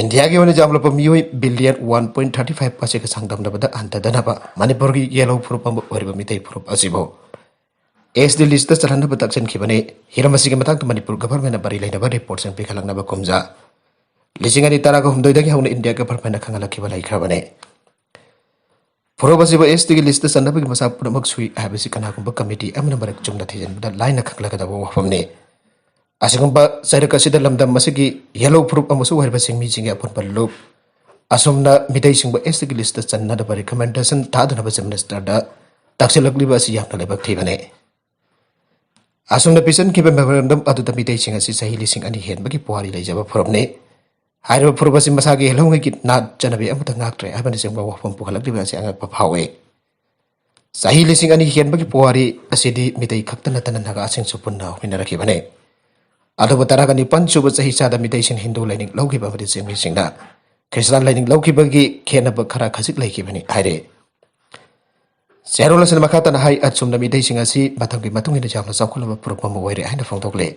ꯏꯟꯗꯤꯌꯥꯒꯤ ꯑꯣꯏꯅ ꯌꯥꯝꯂꯕ ꯃꯤꯑꯣꯏ billion one point thirty five ꯑꯁꯤꯒ ꯆꯥꯡꯗꯝꯅꯕꯗ ꯍꯟꯊꯗꯅꯕ ꯃꯅꯤꯄꯨꯔꯒꯤ ꯌꯦꯜꯍꯧ ꯐꯨꯔꯨꯞ ꯑꯃ ꯑꯣꯏꯔꯤꯕ ꯃꯤꯇꯩ ꯐꯨꯔꯨꯞ ꯑꯁꯤꯕꯨ ꯑꯦꯁ ꯗꯤ ꯂꯤꯁꯇ ꯆꯜꯍꯟꯅꯕ ꯇꯛꯁꯤꯟꯈꯤꯕꯅꯤ꯫ ꯍꯤꯔꯝ ꯑꯁꯤꯒꯤ ꯃꯇꯥꯡꯗ ꯃꯅꯤꯄꯨꯔ ꯒꯚꯔꯟꯃꯦꯟꯠꯅ ꯃꯔꯤ ꯂꯩꯅꯕ ꯔꯤꯄꯣꯔꯠꯁꯤꯡ ꯄꯤꯈꯠꯂꯛꯅꯕ ꯀꯨꯝꯖꯥ ꯂꯤꯁꯤꯡ ꯑꯅꯤ ꯇꯔꯥꯒ ꯍꯨꯝꯗꯣꯏꯗꯒꯤ ꯍꯧꯅ ꯏꯟꯗꯤꯌꯥ ꯒꯚꯔꯟꯃꯦꯟꯠꯅ ꯈꯪꯍꯜꯂꯛꯈꯤꯕ ꯂꯩꯈ꯭ꯔꯕꯅꯤ꯫ ꯐꯨꯔꯨꯞ ꯑꯁꯤꯕꯨ ꯑꯦꯁ ꯗꯤꯒꯤ ꯂꯤꯁꯇ ꯆꯟꯅꯕꯒꯤ ꯃꯆꯥꯛ ꯄꯨꯝꯅꯃꯛ ꯁꯨꯏ ꯍꯥꯏꯕꯁꯤ ꯀꯅꯥꯒꯨꯝꯕ ꯀꯃꯤꯇꯤ ꯑꯃꯅ ꯃꯔꯛ ꯆꯨꯝꯅ ꯊꯤꯖꯤꯟꯕꯗ ꯂꯥꯏꯅ ꯈꯪꯂꯒꯗꯕ ꯋꯥꯐꯝꯅꯤ꯫ ꯑꯁꯤꯒꯨꯝꯕ ꯆꯩꯔꯛ ꯑꯁꯤꯗ ꯂꯝꯗꯝ ꯑꯁꯤꯒꯤ ꯌꯦꯜꯍꯧ ꯐꯨꯔꯨꯞ ꯑꯃꯁꯨ ꯑꯣꯏꯔꯤꯕ ꯆꯤꯡꯃꯤꯁꯤꯡꯒꯤ ꯑꯄꯨꯟꯕ ꯂꯨꯞ ꯑꯁꯨꯝꯅ ꯃꯤꯇꯩꯁꯤꯡꯕꯨ ꯑꯦꯁ ꯗꯤꯒꯤ ꯂꯤꯁꯇ ꯆꯟꯅꯅꯕ ꯔꯤꯀꯃꯦꯟꯗꯦꯁꯟ ꯊꯥꯗꯅꯕ ꯆꯤꯐ ꯃꯤꯅꯤꯁꯇꯔꯗ ꯇꯥꯛꯁꯤꯜꯂꯛꯂꯤꯕ ꯑꯁꯤ ꯌꯥꯝꯅ ꯂꯥꯏꯕꯛ ꯊꯤꯕꯅꯤ꯫ ꯑꯁꯨꯝꯅ ꯄꯤꯁꯤꯟꯈꯤꯕ ꯃꯦꯃꯣꯔꯦꯟꯗꯝ ꯑꯗꯨꯗ ꯃꯤꯇꯩꯁꯤꯡ ꯑꯁꯤ ꯆꯍꯤ ꯂꯤꯁꯤꯡ ꯑꯅꯤ ꯍꯦꯟꯕꯒꯤ ꯄꯨꯋꯥꯔꯤ ꯂꯩꯖꯕ ꯐꯨꯔꯨꯞꯅꯤ꯫ ꯍꯥꯏꯔꯤꯕ ꯐꯨꯔꯨꯞ ꯑꯁꯤ ꯃꯁꯥꯒꯤ ꯌꯦꯜꯍꯧꯉꯩꯒꯤ ꯅꯥꯠ ꯆꯠꯅꯕꯤ ꯑꯃꯠꯇ ꯉꯥꯛꯇ꯭ꯔꯦ ꯍꯥꯏꯕꯅꯆꯤꯡꯕ ꯋꯥꯐꯝ ꯄꯨꯈꯠꯂꯛꯂꯤꯕ ꯑꯁꯤ ꯑꯉꯛꯄ ꯐꯥꯎꯏ꯫ ꯆꯍꯤ ꯂꯤꯁꯤꯡ ꯑꯅꯤ ꯍꯦꯟꯕꯒꯤ ꯄꯨꯋꯥꯔꯤ ꯑꯁꯤꯗꯤ ꯃꯤꯇꯩ ꯈꯛꯇ ꯅꯠꯇꯅ ꯅꯥꯒꯥꯁꯤꯡꯁꯨ ꯄꯨꯟꯅ ꯍꯧꯃꯤꯟꯅꯔꯛꯈꯤꯕꯅꯤ꯫ ꯑꯗꯨꯕꯨ ꯇꯔꯥꯒ ꯅꯤꯄꯥꯟ ꯁꯨꯕ ꯆꯍꯤ ꯆꯥꯗ ꯃꯤꯇꯩꯁꯤꯡ ꯍꯤꯟꯗꯨ ꯂꯥꯏꯅꯤꯡ ꯂꯧꯈꯤꯕ ꯑꯃꯗꯤ ꯆꯤꯡꯃꯤꯁꯤꯡꯅ ꯈ꯭ꯔꯤꯁꯇꯥꯟ ꯂꯥꯏꯅꯤꯡ ꯂꯧꯈꯤꯕꯒꯤ ꯈꯦꯠꯅꯕ ꯈꯔ ꯈꯖꯤꯛ ꯂꯩꯈꯤꯕꯅꯤ ꯍꯥꯏꯔꯤ꯫ ꯆꯦꯔꯣꯜ ꯑꯁꯤꯅ ꯃꯈꯥ ꯇꯥꯅ ꯍꯥꯏ, ꯑꯁꯨꯝꯅ ꯃꯤꯇꯩꯁꯤꯡ ꯑꯁꯤ ꯃꯇꯝꯒꯤ ꯃꯇꯨꯡ ꯏꯟꯅ ꯌꯥꯝꯅ ꯆꯥꯎꯈꯠꯂꯕ ꯐꯨꯔꯨꯞ ꯑꯃ ꯑꯣꯏꯔꯦ ꯍꯥꯏꯅ ꯐꯣꯡꯗꯣꯛꯂꯤ꯫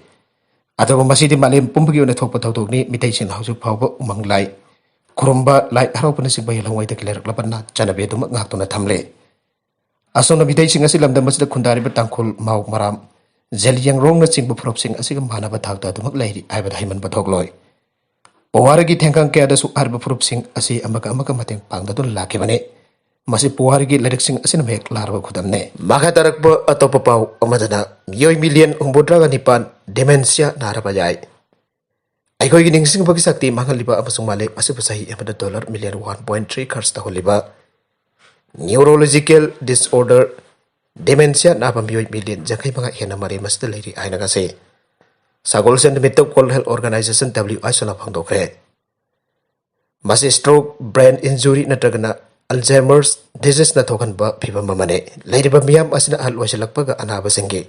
ꯑꯗꯨꯕꯨ ꯃꯁꯤꯗꯤ ꯃꯥꯂꯦꯝ ꯄꯨꯝꯕꯒꯤ ꯑꯣꯏꯅ ꯊꯣꯛꯄ ꯊꯧꯗꯣꯛꯅꯤ꯫ ꯃꯤꯇꯩꯁꯤꯡꯅ ꯍꯧꯖꯤꯛ ꯐꯥꯎꯕ ꯎꯃꯪ ꯂꯥꯏ ꯈꯨꯔꯨꯝꯕ, ꯂꯥꯏ ꯍꯔꯥꯎꯕꯅꯆꯤꯡꯕ ꯌꯦꯜꯍꯧꯉꯩꯗꯒꯤ ꯂꯩꯔꯛꯂꯕ ꯅꯥꯠ ꯆꯠꯅꯕꯤ ꯑꯗꯨꯃꯛ ꯉꯥꯛꯇꯨꯅ ꯊꯝꯂꯤ꯫ ꯑꯁꯣꯝꯅ ꯃꯤꯇꯩꯁꯤꯡ ꯑꯁꯤ ꯂꯝꯗꯝ ꯑꯁꯤꯗ ꯈꯨꯟꯗꯥꯔꯤꯕ ꯇꯥꯡꯈꯨꯜ, ꯃꯥꯎ, ꯃꯔꯥꯝ, ꯖꯦꯂꯤꯌꯥꯡꯔꯣꯡꯅꯆꯤꯡꯕ ꯐꯨꯔꯨꯞꯁꯤꯡ ꯑꯁꯤꯒ ꯃꯥꯟꯅꯕ ꯊꯥꯛꯇ ꯑꯗꯨꯃꯛ ꯂꯩꯔꯤ ꯍꯥꯏꯕꯗ ꯍꯩꯃꯟꯕ ꯊꯣꯛꯂꯣꯏ꯫ ꯄꯨꯋꯥꯔꯤꯒꯤ ꯊꯦꯡꯈꯥꯡ ꯀꯌꯥꯗꯁꯨ ꯍꯥꯏꯔꯤꯕ ꯐꯨꯔꯨꯞꯁꯤꯡ ꯑꯁꯤ ꯑꯃꯒ ꯑꯃꯒ ꯃꯇꯦꯡ ꯄꯥꯡꯅꯗꯨꯅ ꯂꯥꯛꯈꯤꯕꯅꯤ꯫ ꯃꯁꯤ ꯄꯨꯋꯥꯔꯤꯒꯤ ꯂꯥꯏꯔꯤꯛꯁꯤꯡ ꯑꯁꯤꯅ ꯃꯌꯦꯛ ꯂꯥꯔꯕ ꯈꯨꯗꯝꯅꯤ꯫ ꯃꯈꯥ ꯇꯥꯔꯛꯄ ꯑꯇꯣꯞꯄ ꯄꯥꯎ ꯑꯃꯗꯅ ꯃꯤꯑꯣꯏ ꯃꯤꯂꯤꯌꯟ ꯍꯨꯝꯐꯨꯇꯔꯥꯒ ꯅꯤꯄꯥꯟ ꯗꯤꯃꯦꯟꯁꯤꯌꯥ ꯅꯥꯔꯕ ꯌꯥꯏ꯫ ꯑꯩꯈꯣꯏꯒꯤ ꯅꯤꯡꯁꯤꯡꯕꯒꯤ ꯁꯛꯇꯤ ꯃꯥꯡꯍꯜꯂꯤꯕ ꯑꯃꯁꯨꯡ ꯃꯥꯂꯦꯝ ꯑꯁꯤꯕꯨ ꯆꯍꯤ ꯑꯃꯗ dollar million one point three ꯈꯔꯆ ꯇꯧꯍꯜꯂꯤꯕ ꯅ꯭ꯌꯨꯔꯣꯂꯣꯖꯤꯀꯦꯜ ꯗꯤꯁꯑꯣꯔꯗꯔ ꯗꯤꯃꯦꯟꯁꯤꯌꯥ ꯅꯥꯕ ꯃꯤꯑꯣꯏ ꯃꯤꯂꯤꯌꯟ ꯌꯥꯡꯈꯩ ꯃꯉꯥ ꯍꯦꯟꯅ ꯃꯥꯂꯦꯝ ꯑꯁꯤꯗ ꯂꯩꯔꯤ ꯍꯥꯏꯅ ꯉꯁꯤ ꯁꯒꯣꯜꯁꯦꯟ ꯅꯨꯃꯤꯠꯇ world health organization, W H O ꯐꯣꯡꯗꯣꯛꯈ꯭ꯔꯦ꯫ ꯃꯁꯤ ꯁ꯭ꯇ꯭ꯔꯣꯛ, ꯕ꯭ꯔꯦꯟ ꯏꯟꯖꯨꯔꯤ ꯅꯠꯇ꯭ꯔꯒꯅ ꯑꯜꯖꯥꯏꯃꯔꯁ ꯗꯤꯖꯤꯖꯅ ꯊꯣꯛꯍꯟꯕ ꯐꯤꯚꯝ ꯑꯃꯅꯤ꯫ ꯂꯩꯔꯤꯕ ꯃꯤꯌꯥꯝ ꯑꯁꯤꯅ ꯑꯍꯜ ꯑꯣꯏꯁꯤꯜꯂꯛꯄꯒ ꯑꯅꯥꯕꯁꯤꯡꯒꯤ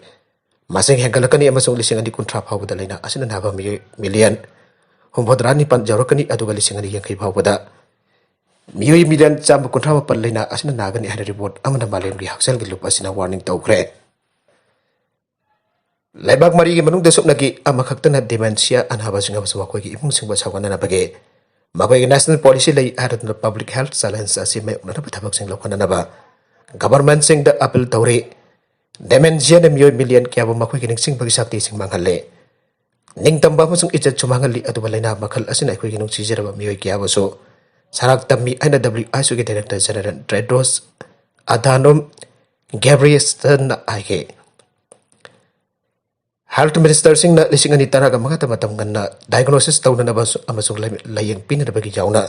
ꯃꯁꯤꯡ ꯍꯦꯟꯒꯠꯂꯛꯀꯅꯤ ꯑꯃꯁꯨꯡ ꯂꯤꯁꯤꯡ ꯑꯅꯤ ꯀꯨꯟꯊ꯭ꯔꯥ ꯐꯥꯎꯕꯗ ꯂꯥꯏꯅꯥ ꯑꯁꯤꯅ ꯅꯥꯕ ꯃꯤꯑꯣꯏ ꯃꯤꯂꯤꯌꯟ ꯍꯨꯝꯐꯨꯇꯔꯥ ꯅꯤꯄꯥꯟ ꯌꯧꯔꯛꯀꯅꯤ, ꯑꯗꯨꯒ ꯂꯤꯁꯤꯡ ꯑꯅꯤ ꯌꯥꯡꯈꯩ ꯐꯥꯎꯕꯗ ꯃꯤꯑꯣꯏ ꯃꯤꯂꯤꯌꯟ ꯆꯥꯝꯃ ꯀꯨꯟꯊ꯭ꯔꯥ ꯃꯥꯄꯟ ꯂꯥꯏꯅꯥ ꯑꯁꯤꯅ ꯅꯥꯒꯅꯤ ꯍꯥꯏꯅ ꯔꯤꯄꯣꯔꯠ ꯑꯃꯅ ꯃꯥꯂꯦꯝꯒꯤ ꯍꯛꯁꯦꯜꯒꯤ ꯂꯨꯞ ꯑꯁꯤꯅ ꯋꯥꯔꯅꯤꯡ ꯇꯧꯈ꯭ꯔꯦ꯫ ꯂꯩꯕꯥꯛ ꯃꯔꯤꯒꯤ ꯃꯅꯨꯡꯗ ꯁꯨꯞꯅꯒꯤ ꯑꯃꯈꯛꯇꯅ ꯗꯤꯃꯦꯟꯁꯤꯌꯥ ꯑꯅꯥꯕꯁꯤꯡ ꯑꯃꯁꯨꯡ ꯃꯈꯣꯏꯒꯤ ꯏꯃꯨꯡꯁꯤꯡꯕꯨ ꯁꯧꯒꯠꯅꯅꯕꯒꯤ ꯃꯈꯣꯏꯒꯤ ꯅꯦꯁꯅꯦꯜ ꯄꯣꯂꯤꯁꯤ ꯂꯩ ꯍꯥꯏꯔꯗꯨꯅ ꯄꯕ꯭ꯂꯤꯛ ꯍꯦꯜꯊ ꯆꯦꯂꯦꯟꯖ ꯑꯁꯤ ꯃꯥꯌꯣꯛꯅꯅꯕ ꯊꯕꯛꯁꯤꯡ ꯂꯧꯈꯠꯅꯅꯕ ꯒꯚꯔꯟꯃꯦꯟꯠꯁꯤꯡꯗ ꯑꯄꯤꯜ ꯇꯧꯔꯤ꯫ ꯗꯤꯃꯦꯟꯁꯤꯌꯥꯅ ꯃꯤꯑꯣꯏ ꯃꯤꯂꯤꯌꯟ ꯀꯌꯥꯕꯨ ꯃꯈꯣꯏꯒꯤ ꯅꯤꯡꯁꯤꯡꯕꯒꯤ ꯁꯛꯇꯤꯁꯤꯡ ꯃꯥꯡꯍꯜꯂꯦ꯫ ꯅꯤꯡꯇꯝꯕ ꯑꯃꯁꯨꯡ ꯏꯖꯠꯁꯨ ꯃꯥꯡꯍꯜꯂꯤ, ꯑꯗꯨꯒ ꯂꯥꯏꯅꯥ ꯃꯈꯜ ꯑꯁꯤꯅ ꯑꯩꯈꯣꯏꯒꯤ ꯅꯨꯡꯁꯤꯖꯔꯕ ꯃꯤꯑꯣꯏ ꯀꯌꯥꯕꯨꯁꯨ ꯁꯔꯥꯛ ꯇꯝꯃꯤ ꯍꯥꯏꯅ ꯗꯕ꯭ꯂꯤꯎ ꯑꯩꯆ ꯑꯣꯒꯤ ꯗꯥꯏꯔꯦꯛꯇꯔ ꯖꯦꯅꯔꯦꯜ ꯇꯦꯗ꯭ꯔꯣꯁ ꯑꯗꯥꯅꯣꯝ ꯒꯦꯕ꯭ꯔꯤꯌꯦꯁꯟꯅ ꯍꯥꯏꯈꯤ꯫ ꯍꯦꯜꯊ ꯃꯤꯅꯤꯁꯇꯔꯁꯤꯡꯅ ꯂꯤꯁꯤꯡ ꯑꯅꯤ ꯇꯔꯥꯒ ꯃꯉꯥꯗ ꯃꯇꯝ ꯉꯟꯅ ꯗꯥꯏꯒꯅꯣꯁꯤꯁ ꯇꯧꯅꯅꯕ ꯑꯃꯁꯨꯡ ꯂꯥꯏꯌꯦꯡ ꯄꯤꯅꯅꯕꯒꯤ ꯌꯥꯎꯅ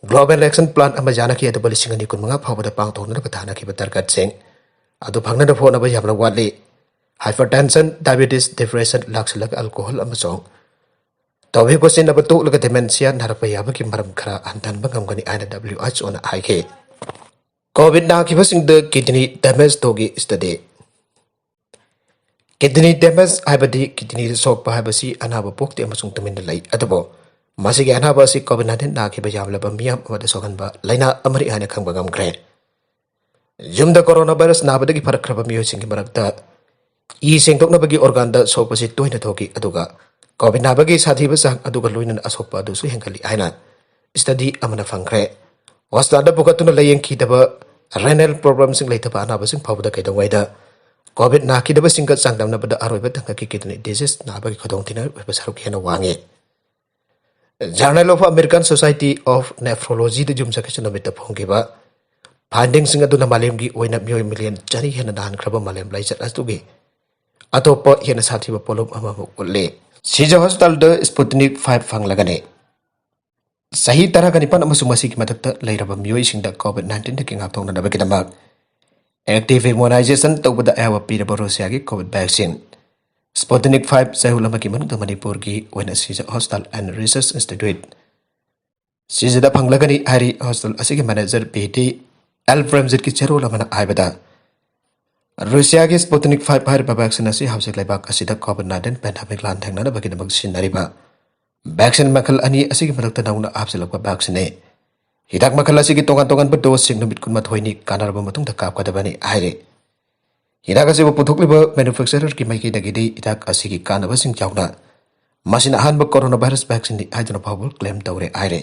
ꯒ꯭ꯂꯣꯕꯦꯜ ꯑꯦꯛꯁꯟ ꯄ꯭ꯂꯥꯟ ꯑꯃ ꯌꯥꯅꯈꯤ, ꯑꯗꯨꯕꯨ ꯂꯤꯁꯤꯡ ꯑꯅꯤ ꯀꯨꯟꯃꯉꯥ ꯐꯥꯎꯕꯗ ꯄꯥꯡꯊꯣꯛꯅꯅꯕ ꯊꯥꯅꯈꯤꯕ ꯇꯥꯔꯒꯦꯠꯁꯤꯡ ꯑꯗꯨ ꯐꯪꯅꯅꯕ ꯍꯣꯠꯅꯕ ꯌꯥꯝꯅ ꯋꯥꯠꯂꯤ꯫ ꯍꯥꯏꯄꯔꯇꯦꯟꯁꯟ, ꯗꯥꯏꯕꯦꯇꯤꯁ, ꯗꯤꯄ꯭ꯔꯦꯁꯟ, ꯂꯥꯛꯁꯤꯜꯂꯒ ꯑꯜꯀꯣꯍꯣꯜ ꯑꯃꯁꯨꯡ ꯇꯣꯕꯦꯀꯣ ꯁꯤꯖꯤꯟꯅꯕ ꯇꯣꯛꯂꯒ ꯗꯤꯃꯦꯟꯁꯤꯌꯥ ꯅꯥꯔꯛꯄ ꯌꯥꯕꯒꯤ ꯃꯔꯝ ꯈꯔ ꯍꯟꯊꯍꯟꯕ ꯉꯝꯒꯅꯤ ꯍꯥꯏꯅ ꯗꯕ꯭ꯂꯤꯎ ꯑꯩꯆ ꯑꯣꯅ ꯍꯥꯏꯈꯤ꯫ ꯀꯣꯚꯤꯗ ꯅꯥꯈꯤꯕꯁꯤꯡꯗ ꯀꯤꯗꯅꯤ ꯗꯦꯃꯦꯖ ꯇꯧꯒꯤ ꯁ꯭ꯇꯗꯤ꯫ ꯀꯤꯗꯅꯤ ꯗꯦꯃꯦꯖ ꯍꯥꯏꯕꯗꯤ ꯀꯤꯗꯅꯤꯗ ꯁꯣꯛꯄ ꯍꯥꯏꯕꯁꯤ ꯑꯅꯥꯕ ꯄꯣꯛꯇꯦ ꯑꯃꯁꯨꯡ ꯇꯨꯃꯤꯟꯅ ꯂꯩ, ꯑꯗꯨꯕꯨ ꯃꯁꯤꯒꯤ ꯑꯅꯥꯕ ꯑꯁꯤ ꯀꯣꯚꯤꯗ ꯅꯥꯏꯟꯇꯤꯟ ꯅꯥꯈꯤꯕ ꯌꯥꯝꯂꯕ ꯃꯤꯌꯥꯝ ꯑꯃꯗ ꯁꯣꯛꯍꯟꯕ ꯂꯥꯏꯅꯥ ꯑꯃꯅꯤ ꯍꯥꯏꯅ ꯈꯪꯕ ꯉꯝꯈ꯭ꯔꯦ꯫ ꯌꯨꯝꯗ ꯀꯣꯔꯣꯅꯥ ꯚꯥꯏꯔꯁ ꯅꯥꯕꯗꯒꯤ ꯐꯔꯛꯈ꯭ꯔꯕ ꯃꯤꯑꯣꯏꯁꯤꯡꯒꯤ ꯃꯔꯛꯇ ꯏ ꯁꯦꯡꯗꯣꯛꯅꯕꯒꯤ ꯑꯣꯔꯒꯥꯟꯗ ꯁꯣꯛꯄꯁꯤ ꯇꯣꯏꯅ ꯊꯣꯛꯈꯤ, ꯑꯗꯨꯒ ꯀꯣꯚꯤꯗ ꯅꯥꯕꯒꯤ ꯁꯥꯊꯤꯕ ꯆꯥꯡ ꯑꯗꯨꯒ ꯂꯣꯏꯅꯅ ꯑꯁꯣꯛꯄ ꯑꯗꯨꯁꯨ ꯍꯦꯟꯒꯠꯂꯤ ꯍꯥꯏꯅ ꯁ꯭ꯇꯗꯤ ꯑꯃꯅ ꯐꯪꯈ꯭ꯔꯦ꯫ ꯍꯣꯁꯄꯤꯇꯥꯜꯗ ꯄꯨꯈꯠꯇꯨꯅ ꯂꯥꯌꯦꯡꯈꯤꯗꯕ ꯔꯦꯅꯦꯜ ꯄ꯭ꯔꯣꯕ꯭ꯂꯦꯝꯁꯤꯡ ꯂꯩꯇꯕ ꯑꯅꯥꯕꯁꯤꯡ ꯐꯥꯎꯕꯗ ꯀꯩꯗꯧꯉꯩꯗ ꯀꯣꯚꯤꯗ ꯅꯥꯈꯤꯗꯕꯁꯤꯡꯒ ꯆꯥꯡꯗꯝꯅꯕꯗ ꯑꯔꯣꯏꯕ ꯊꯪꯒꯛꯀꯤ ꯀꯤꯗꯅꯤ ꯗꯤꯖꯤꯖ ꯅꯥꯕꯒꯤ ꯈꯨꯗꯣꯡꯊꯤꯅꯤꯡꯉꯥꯏ ꯑꯣꯏꯕ ꯁꯔꯨꯛ ꯍꯦꯟꯅ ꯋꯥꯡꯉꯤ꯫ Journal of American Society of Nephrologyꯗ ꯌꯨꯝꯁꯀꯩꯁ ꯅꯨꯃꯤꯠꯇ ꯐꯣꯡꯈꯤꯕ ꯐꯥꯏꯟꯗꯤꯡꯁꯤꯡ ꯑꯗꯨꯅ ꯃꯥꯂꯦꯝꯒꯤ ꯑꯣꯏꯅ ꯃꯤꯑꯣꯏ ꯃꯤꯂꯤꯌꯟ ꯆꯅꯤ ꯍꯦꯟꯅ ꯅꯥꯍꯟꯈ꯭ꯔꯕ ꯃꯥꯂꯦꯝ ꯂꯥꯏꯆꯠ ꯑꯗꯨꯒꯤ ꯑꯇꯣꯞꯄ ꯍꯦꯟꯅ ꯁꯥꯊꯤꯕ ꯄꯣꯠꯂꯨꯝ ꯑꯃꯃꯨꯛ ꯎꯠꯂꯤ꯫ ꯁꯤꯖ ꯍꯣꯁꯄꯤꯇꯥꯜꯗ ꯁ꯭ꯄꯨꯇꯅꯤꯛ ꯐꯥꯏꯚ ꯐꯪꯂꯒꯅꯤ꯫ ꯆꯍꯤ ꯇꯔꯥꯒ ꯅꯤꯄꯥꯟ ꯑꯃꯁꯨꯡ ꯃꯁꯤꯒꯤ ꯃꯊꯛꯇ ꯂꯩꯔꯕ ꯃꯤꯑꯣꯏꯁꯤꯡꯗ ꯀꯣꯚꯤꯗ ꯅꯥꯏꯟꯇꯤꯟꯗꯒꯤ ꯉꯥꯛꯊꯣꯛꯅꯅꯕꯒꯤꯗꯃꯛ ꯑꯦꯛꯇꯤꯚ ꯏꯝꯃꯨꯅꯥꯏꯖꯦꯁꯟ ꯇꯧꯕꯗ ꯑꯌꯥꯕ ꯄꯤꯔꯕ ꯔꯨꯁꯤꯌꯥꯒꯤ ꯀꯣꯚꯤꯗ ꯚꯦꯛꯁꯤꯟ ꯁ꯭ꯄꯨꯇꯅꯤꯛ ꯐꯥꯏꯚ ꯆꯌꯣꯜ ꯑꯃꯒꯤ ꯃꯅꯨꯡꯗ ꯃꯅꯤꯄꯨꯔꯒꯤ ꯑꯣꯏꯅ ꯁꯤꯖ ꯍꯣꯁꯄꯤꯇꯥꯜ ꯑꯦꯟ ꯔꯤꯁꯔꯆ ꯏꯟꯁꯇꯤꯇ꯭ꯌꯨꯠ ꯁꯤꯖꯗ ꯐꯪꯂꯒꯅꯤ ꯍꯥꯏꯔꯤ꯫ ꯍꯣꯁꯄꯤꯇꯥꯜ ꯑꯁꯤꯒꯤ ꯃꯦꯅꯦꯖꯔ ꯕꯤ ꯗꯤ ꯑꯦꯜ ꯄ꯭ꯔꯦꯝꯖꯤꯠꯀꯤ ꯆꯦꯔꯣꯜ ꯑꯃꯅ ꯍꯥꯏꯕꯗ, ꯔꯨꯁꯤꯌꯥꯒꯤ ꯁ꯭ꯄꯨꯇꯅꯤꯛ ꯐꯥꯏꯚ ꯍꯥꯏꯔꯤꯕ ꯚꯦꯛꯁꯤꯟ ꯑꯁꯤ ꯍꯧꯖꯤꯛ ꯂꯩꯕꯥꯛ ꯑꯁꯤꯗ ꯀꯣꯚꯤꯗ ꯅꯥꯏꯟꯇꯤꯟ ꯄꯦꯟꯗꯦꯃꯤꯛ ꯂꯥꯟꯊꯦꯡꯅꯅꯕꯒꯤꯗꯃꯛ ꯁꯤꯖꯤꯟꯅꯔꯤꯕ ꯚꯦꯛꯁꯤꯟ ꯃꯈꯜ ꯑꯅꯤ ꯑꯁꯤꯒꯤ ꯃꯔꯛꯇ ꯅꯧꯅ ꯍꯥꯞꯆꯤꯜꯂꯛꯄ ꯚꯦꯛꯁꯤꯟꯅꯤ꯫ ꯍꯤꯗꯥꯛ ꯃꯈꯜ ꯑꯁꯤꯒꯤ ꯇꯣꯉꯥꯟ ꯇꯣꯉꯥꯟꯕ ꯗꯣꯁꯁꯤꯡ ꯅꯨꯃꯤꯠ ꯀꯨꯟꯃꯥꯊꯣꯏꯅꯤ ꯀꯥꯟꯅꯔꯕ ꯃꯇꯨꯡꯗ ꯀꯥꯞꯀꯗꯕꯅꯤ ꯍꯥꯏꯔꯤ꯫ ꯍꯤꯗꯥꯛ ꯑꯁꯤꯕꯨ ꯄꯨꯊꯣꯛꯂꯤꯕ ꯃꯦꯅꯨꯐꯦꯛꯆꯔꯔꯒꯤ ꯃꯥꯏꯀꯩꯗꯒꯤꯗꯤ ꯍꯤꯗꯥꯛ ꯑꯁꯤꯒꯤ ꯀꯥꯟꯅꯕꯁꯤꯡ ꯌꯥꯎꯅ ꯃꯁꯤꯅ ꯑꯍꯥꯟꯕ ꯀꯣꯔꯣꯅꯥ ꯚꯥꯏꯔꯁ ꯚꯦꯛꯁꯤꯟꯅꯤ ꯍꯥꯏꯗꯨꯅ ꯐꯥꯎꯕ ꯀ꯭ꯂꯦꯝ ꯇꯧꯔꯦ ꯍꯥꯏꯔꯦ꯫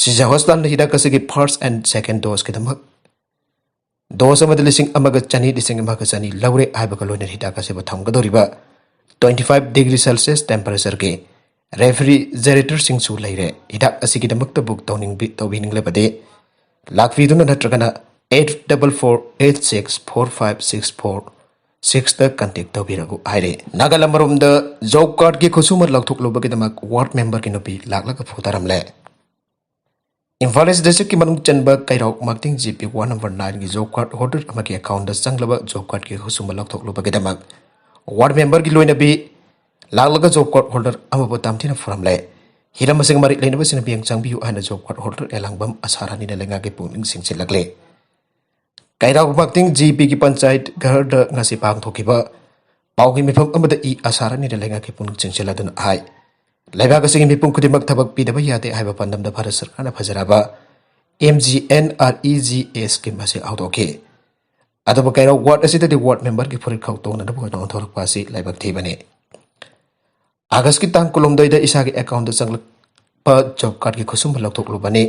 ꯁꯤꯖ ꯍꯣꯁꯄꯤꯇꯥꯜꯅ ꯍꯤꯗꯥꯛ ꯑꯁꯤꯒꯤ ꯐꯥꯔꯁ ꯑꯦꯟ ꯁꯦꯀꯦꯟ ꯗꯣꯁꯀꯤꯗꯃꯛ ꯗꯣꯁ ꯑꯃꯗ ꯂꯤꯁꯤꯡ ꯑꯃꯒ ꯆꯅꯤ, ꯂꯤꯁꯤꯡ ꯑꯃꯒ ꯆꯅꯤ ꯂꯧꯔꯦ ꯍꯥꯏꯕꯒ ꯂꯣꯏꯅꯅ ꯍꯤꯗꯥꯛ ꯑꯁꯤꯕꯨ ꯊꯝꯒꯗꯧꯔꯤꯕ twenty five degree Celsius temperatureꯒꯤ ꯔꯦꯐ꯭ꯔꯤꯖꯔꯦꯇꯔꯁꯤꯡꯁꯨ ꯂꯩꯔꯦ꯫ ꯍꯤꯗꯥꯛ ꯑꯁꯤꯒꯤꯗꯃꯛꯇ ꯕꯨꯛ ꯇꯧꯅꯤꯡꯕꯤ-, ꯇꯧꯕꯤꯅꯤꯡꯂꯕꯗꯤ ꯂꯥꯛꯄꯤꯗꯨꯅ ꯅꯠꯇ꯭ꯔꯒꯅ eight double four eight six four five six four sixꯇ ꯀꯟꯇꯦꯛ ꯇꯧꯕꯤꯔꯛꯎ ꯍꯥꯏꯔꯦ꯫ ꯅꯥꯒꯥꯂꯝ ꯑꯃꯔꯣꯝꯗ ꯖꯣꯕ ꯀꯥꯔꯗꯀꯤ ꯈꯨꯠꯁꯨꯃꯟ ꯂꯧꯊꯣꯛꯂꯨꯕꯒꯤꯗꯃꯛ ꯋꯥꯔꯗ ꯃꯦꯝꯕꯔꯒꯤ ꯅꯨꯄꯤ ꯂꯥꯛꯂꯒ ꯐꯨꯊꯔꯝꯂꯦ꯫ ꯏꯝꯐꯥꯜ ꯏꯁ ꯗꯤꯁꯇ꯭ꯔꯤꯛꯀꯤ ꯃꯅꯨꯡ ꯆꯟꯕ ꯀꯩꯔꯥꯎ ꯃꯥꯛꯇꯤꯡ ꯖꯤ ꯄꯤ ꯋꯥꯔꯗ ꯅꯝꯕꯔ ꯅꯥꯏꯟꯒꯤ ꯖꯣꯕ ꯀꯥꯔꯗ ꯍꯣꯜꯗꯔ ꯑꯃꯒꯤ ꯑꯦꯀꯥꯎꯟꯗ ꯆꯪꯂꯕ ꯖꯣꯕ ꯀꯥꯔꯗꯀꯤ ꯈꯨꯠꯁꯨꯃꯟ ꯂꯧꯊꯣꯛꯂꯨꯕꯒꯤꯗꯃꯛ ꯋꯥꯔꯗ ꯃꯦꯝꯕꯔꯒꯤ ꯂꯣꯏꯅꯕꯤ ꯂꯥꯛꯂꯒ ꯖꯣꯕ ꯀꯥꯔꯗ ꯍꯣꯜꯗꯔ ꯑꯃꯕꯨ ꯇꯝꯊꯤꯅ ꯐꯨꯔꯝꯂꯦ꯫ ꯍꯤꯔꯝ ꯑꯁꯤꯒ ꯃꯔꯤ ꯂꯩꯅꯕꯁꯤꯡꯅ ꯃꯤꯠꯌꯦꯡ ꯆꯪꯕꯤꯌꯨ ꯍꯥꯏꯅ ꯖꯣꯕ ꯀꯥꯔꯗ ꯍꯣꯜꯗꯔ ꯑꯦꯂꯥꯡꯕꯝ ꯑꯁꯥꯔꯥꯅꯤꯅ ꯂꯩꯉꯥꯛꯀꯤ ꯄꯨꯛꯅꯤꯡ ꯆꯤꯡꯁꯤꯜꯂꯛꯂꯦ꯫ ꯀꯩꯔꯥꯎ ꯃꯥꯛꯇꯤꯡ ꯖꯤ ꯄꯤꯒꯤ ꯄꯟꯆꯥꯌꯠ ꯘꯔꯗ ꯉꯁꯤ ꯄꯥꯡꯊꯣꯛꯈꯤꯕ ꯄꯥꯎꯒꯤ ꯃꯤꯐꯝ ꯑꯃꯗ ꯏ ꯑꯁꯥꯔꯥꯅꯤꯅ ꯂꯩꯉꯥꯛꯀꯤ ꯄꯨꯛꯅꯤꯡ ꯆꯤꯡꯁꯤꯜꯂꯗꯨꯅ ꯍꯥꯏ, ꯂꯩꯕꯥꯛ ꯑꯁꯤꯒꯤ ꯃꯤꯄꯨꯝ ꯈꯨꯗꯤꯡꯃꯛ ꯊꯕꯛ ꯄꯤꯗꯕ ꯌꯥꯗꯦ ꯍꯥꯏꯕ ꯄꯥꯟꯗꯝꯗ ꯚꯥꯔꯠ ꯁꯔꯀꯥꯔꯅ ꯐꯖꯔꯕ M G N R E G A scheme ꯑꯁꯤ ꯍꯧꯗꯣꯛꯈꯤ꯫ ꯑꯗꯨꯕꯨ ꯀꯩꯔꯥꯎ ꯋꯥꯔꯗ ꯑꯁꯤꯗꯗꯤ ꯋꯥꯔꯗ ꯃꯦꯝꯕꯔꯒꯤ ꯐꯨꯔꯤꯠ ꯈꯥꯎ ꯇꯣꯡꯅꯅꯕ ꯑꯣꯏꯅ ꯑꯣꯟꯊꯣꯔꯛꯄ ꯑꯁꯤ ꯂꯥꯏꯕꯛ ꯊꯤꯕꯅꯤ꯫ ꯑꯥꯒꯁꯀꯤ ꯇꯥꯡ ꯀꯨꯟꯍꯨꯝꯗꯣꯏꯗ ꯏꯁꯥꯒꯤ ꯑꯦꯀꯥꯎꯟꯗ ꯆꯪꯂꯛꯄ ꯖꯣꯕ ꯀꯥꯔꯗꯀꯤ ꯈꯨꯠꯁꯨꯝꯕ ꯂꯧꯊꯣꯛꯂꯨꯕꯅꯤ꯫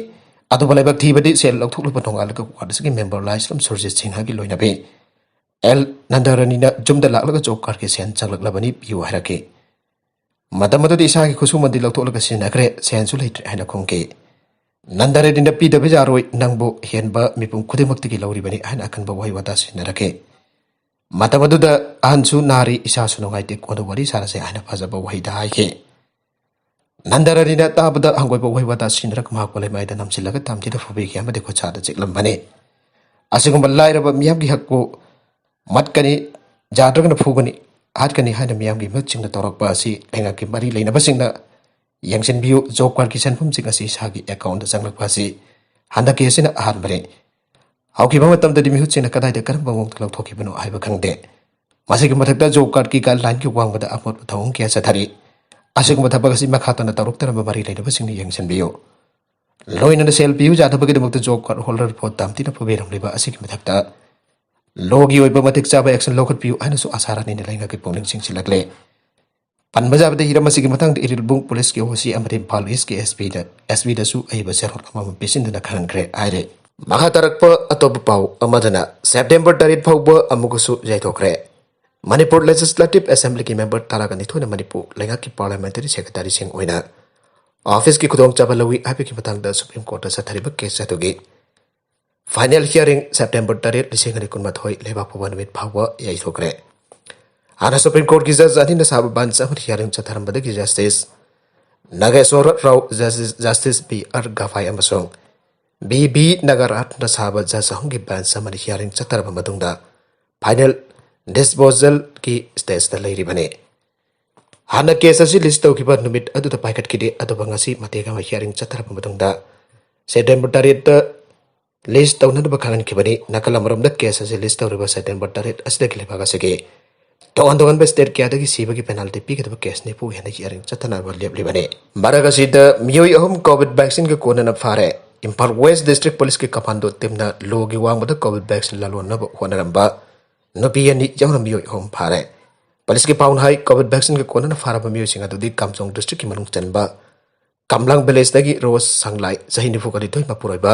ꯑꯗꯨꯕꯨ ꯂꯥꯏꯕꯛ ꯊꯤꯕꯗꯤ ꯁꯦꯜ ꯂꯧꯊꯣꯛꯂꯨꯕ ꯅꯣꯡꯉꯥꯜꯂꯒ ꯋꯥꯔꯗ ꯑꯁꯤꯒꯤ ꯃꯦꯝꯕꯔ ꯂꯥꯏꯁ꯭ꯔꯝ ꯁꯨꯔꯖꯤꯠ ꯁꯤꯡꯍꯒꯤ ꯂꯣꯏꯅꯕꯤ ꯑꯦꯜ ꯅꯟꯗꯔꯅꯤꯅ ꯌꯨꯝꯗ ꯂꯥꯛꯂꯒ ꯖꯣꯕ ꯀꯥꯔꯗꯀꯤ ꯁꯦꯜ ꯆꯪꯂꯛꯂꯕꯅꯤ, ꯄꯤꯌꯨ ꯍꯥꯏꯔꯛꯈꯤ꯫ ꯃꯇꯝ ꯑꯗꯨꯗ ꯏꯁꯥꯒꯤ ꯈꯨꯠꯁꯨꯃꯟꯗꯤ ꯂꯧꯊꯣꯛꯂꯒ ꯁꯤꯖꯤꯟꯅꯈ꯭ꯔꯦ, ꯁꯦꯜꯁꯨ ꯂꯩꯇ꯭ꯔꯦ ꯍꯥꯏꯅ ꯈꯨꯝꯈꯤ꯫ ꯅꯟꯗꯔꯅꯤꯅ ꯄꯤꯗꯕ ꯌꯥꯔꯣꯏ, ꯅꯪꯕꯨ ꯍꯦꯟꯕ ꯃꯤꯄꯨꯝ ꯈꯨꯗꯤꯡꯃꯛꯇꯒꯤ ꯂꯧꯔꯤꯕꯅꯤ ꯍꯥꯏꯅ ꯑꯀꯟꯕ ꯋꯥꯍꯩ ꯋꯥꯇꯥ ꯁꯤꯖꯤꯟꯅꯔꯛꯈꯤ꯫ ꯃꯇꯝ ꯑꯗꯨꯗ ꯑꯍꯟꯁꯨ ꯅꯥꯔꯤ, ꯏꯁꯥꯁꯨ ꯅꯨꯡꯉꯥꯏꯇꯦ, ꯀꯣꯟꯅ ꯋꯥꯔꯤ ꯁꯥꯔꯁꯦ ꯍꯥꯏꯅ ꯐꯖꯕ ꯋꯥꯍꯩꯗ ꯍꯥꯏꯈꯤ꯫ ꯅꯟꯗꯔꯅꯤꯅ ꯇꯥꯕꯗ ꯍꯪꯒꯣꯏꯕ ꯋꯥꯍꯩ ꯋꯥꯇꯥ ꯁꯤꯖꯤꯟꯅꯔꯒ ꯃꯍꯥꯛꯄꯨ ꯂꯩꯃꯥꯏꯗ ꯅꯝꯁꯤꯜꯂꯒ ꯇꯝꯊꯤꯅ ꯐꯨꯕꯤꯈꯤ ꯑꯃꯗꯤ ꯈꯨꯠꯁꯥꯗ ꯆꯤꯛꯂꯝꯕꯅꯤ꯫ ꯑꯁꯤꯒꯨꯝꯕ ꯂꯥꯏꯔꯕ ꯃꯤꯌꯥꯝꯒꯤ ꯍꯛꯄꯨ ꯃꯠꯀꯅꯤ, ꯌꯥꯗ꯭ꯔꯒꯅ ꯐꯨꯒꯅꯤ, ꯍꯥꯠꯀꯅꯤ ꯍꯥꯏꯅ ꯃꯤꯌꯥꯝꯒꯤ ꯃꯤꯍꯨꯠꯁꯤꯡꯅ ꯇꯧꯔꯛꯄ ꯑꯁꯤ ꯂꯩꯉꯥꯛꯀꯤ ꯃꯔꯤ ꯂꯩꯅꯕꯁꯤꯡꯅ ꯌꯦꯡꯁꯤꯟꯕꯤꯌꯨ꯫ ꯖꯣꯕ ꯀꯥꯔꯗꯀꯤ ꯁꯦꯟꯐꯝꯁꯤꯡ ꯑꯁꯤ ꯏꯁꯥꯒꯤ ꯑꯦꯀꯥꯎꯟꯗ ꯆꯪꯂꯛꯄ ꯑꯁꯤ ꯍꯟꯗꯛꯀꯤ ꯑꯁꯤꯅ ꯑꯍꯥꯟꯕꯅꯤ꯫ ꯍꯧꯈꯤꯕ ꯃꯇꯝꯗꯗꯤ ꯃꯤꯍꯨꯠꯁꯤꯡꯅ ꯀꯗꯥꯏꯗ ꯀꯔꯝꯕ ꯃꯑꯣꯡꯗ ꯂꯧꯊꯣꯛꯈꯤꯕꯅꯣ ꯍꯥꯏꯕ ꯈꯪꯗꯦ꯫ ꯃꯁꯤꯒꯤ ꯃꯊꯛꯇ ꯖꯣꯕ ꯀꯥꯔꯗꯀꯤ ꯒꯥꯏꯗꯂꯥꯏꯟꯒꯤ ꯋꯥꯡꯃꯗ ꯑꯃꯣꯠꯄ ꯊꯧꯑꯣꯡ ꯀꯌꯥ ꯆꯠꯊꯔꯤ꯫ ꯑꯁꯤꯒꯨꯝꯕ ꯊꯕꯛ ꯑꯁꯤ ꯃꯈꯥ ꯇꯥꯅ ꯇꯧꯔꯛꯇꯅꯕ ꯃꯔꯤ ꯂꯩꯅꯕꯁꯤꯡꯅ ꯌꯦꯡꯁꯤꯟꯕꯤꯌꯨ꯫ ꯂꯣꯏꯅꯅ ꯁꯦꯜ ꯄꯤꯌꯨ ꯌꯥꯗꯕꯒꯤꯗꯃꯛꯇ ꯖꯣꯕ ꯀꯥꯔꯗ ꯍꯣꯜꯗꯔ ꯄꯣꯠ ꯇꯝꯊꯤꯅ ꯐꯨꯕꯤꯔꯝꯂꯤꯕ ꯑꯁꯤꯒꯤ ꯃꯊꯛꯇ ꯂꯣꯒꯤ ꯑꯣꯏꯕ ꯃꯇꯤꯛ ꯆꯥꯕ ꯑꯦꯛꯁꯟ ꯂꯧꯈꯠꯄꯤꯌꯨ ꯍꯥꯏꯅꯁꯨ ꯑꯁꯥꯔꯥꯅꯤꯅ ꯂꯩꯉꯥꯛꯀꯤ ꯄꯨꯛꯅꯤꯡ ꯆꯤꯡꯁꯤꯜꯂꯛꯂꯦ꯫ ꯄꯟꯕ ꯌꯥꯕꯗꯤ ꯍꯤꯔꯝ ꯑꯁꯤꯒꯤ ꯃꯇꯥꯡꯗ ꯏꯔꯤꯜꯕꯨꯡ ꯄꯨꯂꯤꯁꯀꯤ ꯑꯣ ꯁꯤ ꯑꯃꯗꯤ ꯏꯝꯐꯥꯜ ꯏꯁꯀꯤ ꯑꯦꯁ ꯄꯤꯗ, ꯑꯦꯁ ꯄꯤꯗꯁꯨ ꯑꯏꯕ ꯆꯦꯔꯣꯜ ꯑꯃꯃꯝ ꯄꯤꯁꯤꯟꯗꯨꯅ ꯈꯪꯍꯟꯈ꯭ꯔꯦ ꯍꯥꯏꯔꯦ꯫ ꯃꯈꯥ ꯇꯥꯔꯛꯄ ꯑꯇꯣꯞꯄ ꯄꯥꯎ ꯑꯃꯗꯅ ꯁꯦꯞꯇꯦꯝꯕꯔ ꯇꯔꯦꯠ ꯐꯥꯎꯕ ꯑꯃꯨꯛꯀꯁꯨ ꯌꯩꯊꯣꯛꯈ꯭ꯔꯦ꯫ ꯃꯅꯤꯄꯨꯔ ꯂꯦꯖꯤꯁꯂꯦꯇꯤꯚ ꯑꯦꯁꯦꯝꯕ꯭ꯂꯤꯒꯤ ꯃꯦꯝꯕꯔ ꯇꯔꯥꯒ ꯅꯤꯊꯣꯏꯅ ꯃꯅꯤꯄꯨꯔ ꯂꯩꯉꯥꯛꯀꯤ ꯄꯥꯔꯂꯤꯌꯥꯃꯦꯟꯇꯔꯤ ꯁꯦꯀ꯭ꯔꯦꯇꯔꯤꯁꯤꯡ ꯑꯣꯏꯅ ꯑꯣꯐꯤꯁꯀꯤ ꯈꯨꯗꯣꯡꯆꯥꯕ ꯂꯧꯏ ꯍꯥꯏꯕꯒꯤ ꯃꯇꯥꯡꯗ ꯁꯨꯄ꯭ꯔꯤꯝ ꯀꯣꯔꯠꯇ ꯆꯠꯊꯔꯤꯕ ꯀꯦꯁ ꯑꯗꯨꯒꯤ ꯐꯥꯏꯅꯦꯜ ꯍꯤꯌꯥꯔꯤꯡ ꯁꯦꯞꯇꯦꯝꯕꯔ ꯇꯔꯦꯠ, ꯂꯤꯁꯤꯡ ꯑꯅꯤ ꯀꯨꯟꯃꯥꯊꯣꯏ ꯂꯩꯕꯥꯛ ꯄꯣꯛꯄ ꯅꯨꯃꯤꯠ ꯐꯥꯎꯕ ꯌꯩꯊꯣꯛꯈ꯭ꯔꯦ꯫ ꯍꯥꯟꯅ ꯁꯨꯄ꯭ꯔꯤꯝ ꯀꯣꯔꯠꯀꯤ ꯖꯖ ꯑꯅꯤꯅ ꯁꯥꯕ ꯕꯦꯟꯆ ꯑꯃꯅ ꯍꯤꯌꯥꯔꯤꯡ ꯆꯠꯊꯔꯝꯕꯗꯒꯤ justice Nageswar Rao, justice, justice B R Gavai ꯑꯃꯁꯨꯡ ꯕꯤ ꯕꯤ ꯅꯥꯒꯥꯔꯥꯠꯅ ꯁꯥꯕ ꯖꯖ ꯑꯍꯨꯝꯒꯤ ꯕꯦꯟꯆ ꯑꯃꯅ ꯍꯤꯌꯥꯔꯤꯡ ꯆꯠꯊꯔꯕ ꯃꯇꯨꯡꯗ ꯐꯥꯏꯅꯦꯜ ꯗꯤꯁꯄꯣꯖꯦꯜꯒꯤ ꯁ꯭ꯇꯦꯖꯇ ꯂꯩꯔꯤꯕꯅꯤ꯫ ꯍꯥꯟꯅ ꯀꯦꯁ ꯑꯁꯤ ꯂꯤꯁ ꯇꯧꯈꯤꯕ ꯅꯨꯃꯤꯠ ꯑꯗꯨꯗ ꯄꯥꯏꯈꯠꯈꯤꯗꯦ, ꯑꯗꯨꯕꯨ ꯉꯁꯤ ꯃꯇꯦꯛ ꯑꯃ ꯍꯤꯌꯥꯔꯤꯡ ꯆꯠꯊꯔꯕ ꯃꯇꯨꯡꯗ ꯁꯦꯞꯇꯦꯝꯕꯔ ꯇꯔꯦꯠꯇ ꯂꯤꯁ ꯇꯧꯅꯅꯕ ꯈꯪꯍꯟꯈꯤꯕꯅꯤ꯫ ꯅꯥꯀꯜ ꯑꯃꯔꯣꯝꯗ ꯀꯦꯁ ꯑꯁꯤ ꯂꯤꯁ ꯇꯧꯔꯤꯕ ꯁꯦꯞꯇꯦꯝꯕꯔ ꯇꯔꯦꯠ ꯑꯁꯤꯗꯒꯤ ꯂꯩꯕꯥꯛ ꯑꯁꯤꯒꯤ ꯇꯣꯉꯥꯟ ꯇꯣꯉꯥꯟꯕ ꯁ꯭ꯇꯦꯠ ꯀꯌꯥꯗꯒꯤ ꯁꯤꯕꯒꯤ ꯄꯦꯅꯥꯜꯇꯤ ꯄꯤꯒꯗꯕ ꯀꯦꯁ ꯅꯤꯐꯨ ꯍꯦꯟꯅ ꯌꯥꯔꯤꯡ ꯆꯠꯊꯅꯕ ꯂꯦꯞꯂꯤꯕꯅꯤ꯫ ꯃꯔꯛ ꯑꯁꯤꯗ ꯃꯤꯑꯣꯏ ꯑꯍꯨꯝ ꯀꯣꯚꯤꯗ ꯚꯦꯛꯁꯤꯟꯒ ꯀꯣꯟꯅꯅ ꯐꯥꯔꯦ꯫ ꯏꯝꯐꯥꯜ ꯋꯦꯁ ꯗꯤꯁꯇ꯭ꯔꯤꯛ ꯄꯨꯂꯤꯁꯀꯤ ꯀꯃꯥꯟꯗꯣ ꯇꯤꯝꯅ ꯂꯣꯒꯤ ꯋꯥꯡꯃꯗ ꯀꯣꯚꯤꯗ ꯚꯦꯛꯁꯤꯟ ꯂꯂꯣꯟꯅꯕ ꯍꯣꯠꯅꯔꯝꯕ ꯅꯨꯄꯤ ꯑꯅꯤ ꯌꯥꯎꯅ ꯃꯤꯑꯣꯏ ꯑꯍꯨꯝ ꯐꯥꯔꯦ꯫ ꯄꯨꯂꯤꯁꯀꯤ ꯄꯥꯎꯅ ꯍꯥꯏ, ꯀꯣꯚꯤꯗ ꯚꯦꯛꯁꯤꯟꯒ ꯀꯣꯟꯅꯅ ꯐꯥꯔꯕ ꯃꯤꯑꯣꯏꯁꯤꯡ ꯑꯗꯨꯗꯤ ꯀꯥꯝꯖꯣꯡ ꯗꯤꯁꯇ꯭ꯔꯤꯛꯀꯤ ꯃꯅꯨꯡ ꯆꯟꯕ ꯀꯝꯂꯥꯡ ꯚꯤꯂꯦꯖꯇꯒꯤ ꯔꯣꯁ ꯁꯪꯂꯥꯏ, ꯆꯍꯤ ꯅꯤꯐꯨꯒ ꯅꯤꯊꯣꯏ ꯃꯄꯨꯔꯣꯏꯕ,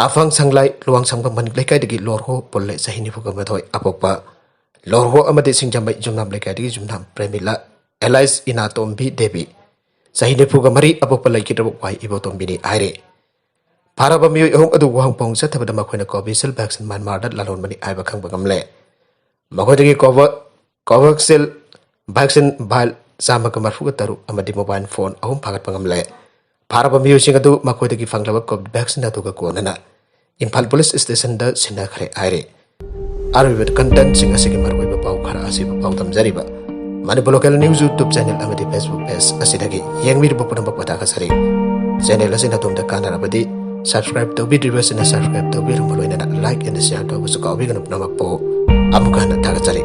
ꯑꯐꯪ ꯁꯪꯂꯥꯏ, ꯂꯨꯋꯥꯡꯁꯪꯕꯝ ꯃꯅꯤꯛ ꯂꯩꯀꯥꯏꯗꯒꯤ ꯂꯣꯔꯍꯣ ꯄꯨꯜꯂꯦ, ꯆꯍꯤ ꯅꯤꯐꯨꯒ ꯃꯥꯊꯣꯏ ꯑꯄꯣꯛꯄ, ꯂꯣꯔꯍꯣ ꯑꯃꯗꯤ ꯁꯤꯡꯖꯃꯩ ꯌꯨꯝꯅꯥꯝ ꯂꯩꯀꯥꯏꯗꯒꯤ ꯌꯨꯝꯅꯥꯝ ꯄ꯭ꯔꯦꯃꯤꯂꯥ ꯑꯦꯂꯥꯏꯁ ꯏꯅꯥꯇꯣꯝꯕꯤ ꯗꯦꯕꯤ, ꯆꯍꯤ ꯅꯤꯐꯨꯒ ꯃꯔꯤ ꯑꯄꯣꯛꯄ ꯂꯩꯈꯤꯗ꯭ꯔꯕ ꯋꯥꯏ ꯏꯕꯣꯇꯣꯝꯕꯤꯅꯤ ꯍꯥꯏꯔꯤ꯫ ꯐꯥꯔꯕ ꯃꯤꯑꯣꯏ ꯑꯍꯨꯝ ꯑꯗꯨ ꯋꯥꯍꯪꯄꯣꯡ ꯆꯠꯊꯕꯗ ꯃꯈꯣꯏꯅ ꯀꯣꯚꯤꯁꯤꯜ ꯚꯦꯛꯁꯤꯟ ꯃ꯭ꯌꯥꯟꯃꯥꯔꯗ ꯂꯂꯣꯟꯕꯅꯤ ꯍꯥꯏꯕ ꯈꯪꯕ ꯉꯝꯂꯦ꯫ ꯃꯈꯣꯏꯗꯒꯤ ꯀꯣꯚ-, ꯀꯣꯚꯥꯛꯁꯤꯜ ꯚꯦꯛꯁꯤꯟ ꯚꯥꯏꯜ ꯆꯥꯝꯃꯒ ꯃꯔꯤꯐꯨꯒ ꯇꯔꯨꯛ ꯑꯃꯗꯤ ꯃꯣꯕꯥꯏꯜ ꯐꯣꯟ ꯑꯍꯨꯝ ꯐꯥꯒꯠꯄ ꯉꯝꯂꯦ꯫ ꯐꯥꯔꯕ ꯃꯤꯑꯣꯏꯁꯤꯡ ꯑꯗꯨ ꯃꯈꯣꯏꯗꯒꯤ ꯐꯪꯂꯕ ꯀꯣꯚꯤꯗ ꯚꯦꯛꯁꯤꯟ ꯑꯗꯨꯒ ꯀꯣꯟꯅꯅ ꯏꯝꯐꯥꯜ ꯄꯨꯂꯤꯁ ꯁ꯭ꯇꯦꯁꯟꯗ ꯁꯤꯟꯅꯈ꯭ꯔꯦ ꯍꯥꯏꯔꯤ꯫ ꯑꯔꯣꯏꯕꯗ ꯀꯟꯇꯦꯟꯠꯁꯤꯡ ꯑꯁꯤꯒꯤ ꯃꯔꯨꯑꯣꯏꯕ ꯄꯥꯎ ꯈꯔ ꯑꯁꯤꯕꯨ ꯄꯥꯎꯗꯝꯖꯔꯤꯕ Manipur local news YouTube channel ꯑꯃꯗꯤ ꯐꯦꯁꯕꯨꯛ ꯄꯦꯖ ꯑꯁꯤꯗꯒꯤ ꯌꯦꯡꯕꯤꯔꯤꯕ ꯄꯨꯝꯅꯃꯛꯄꯨ ꯊꯥꯒꯠꯆꯔꯤ꯫ ꯆꯦꯅꯦꯜ ꯑꯁꯤꯅ ꯑꯗꯣꯝꯗ ꯀꯥꯟꯅꯔꯕꯗꯤ ꯁꯕꯁꯀ꯭ꯔꯥꯏꯕ ꯇꯧꯕꯤꯗ꯭ꯔꯤꯕꯁꯤꯡꯅ ꯁꯕꯁꯀ꯭ꯔꯥꯏꯕ ꯇꯧꯕꯤꯔꯝꯕ ꯂꯣꯏꯅꯅ ꯂꯥꯏꯛ ꯑꯦꯟ ꯁꯤꯌꯥꯔ ꯇꯧꯕꯁꯨ ꯀꯥꯎꯕꯤꯒꯅꯨ꯫ ꯄꯨꯝꯅꯃꯛꯄꯨ ꯑꯃꯨꯛꯀ ꯍꯟꯅ ꯊꯥꯒꯠꯆꯔꯤ꯫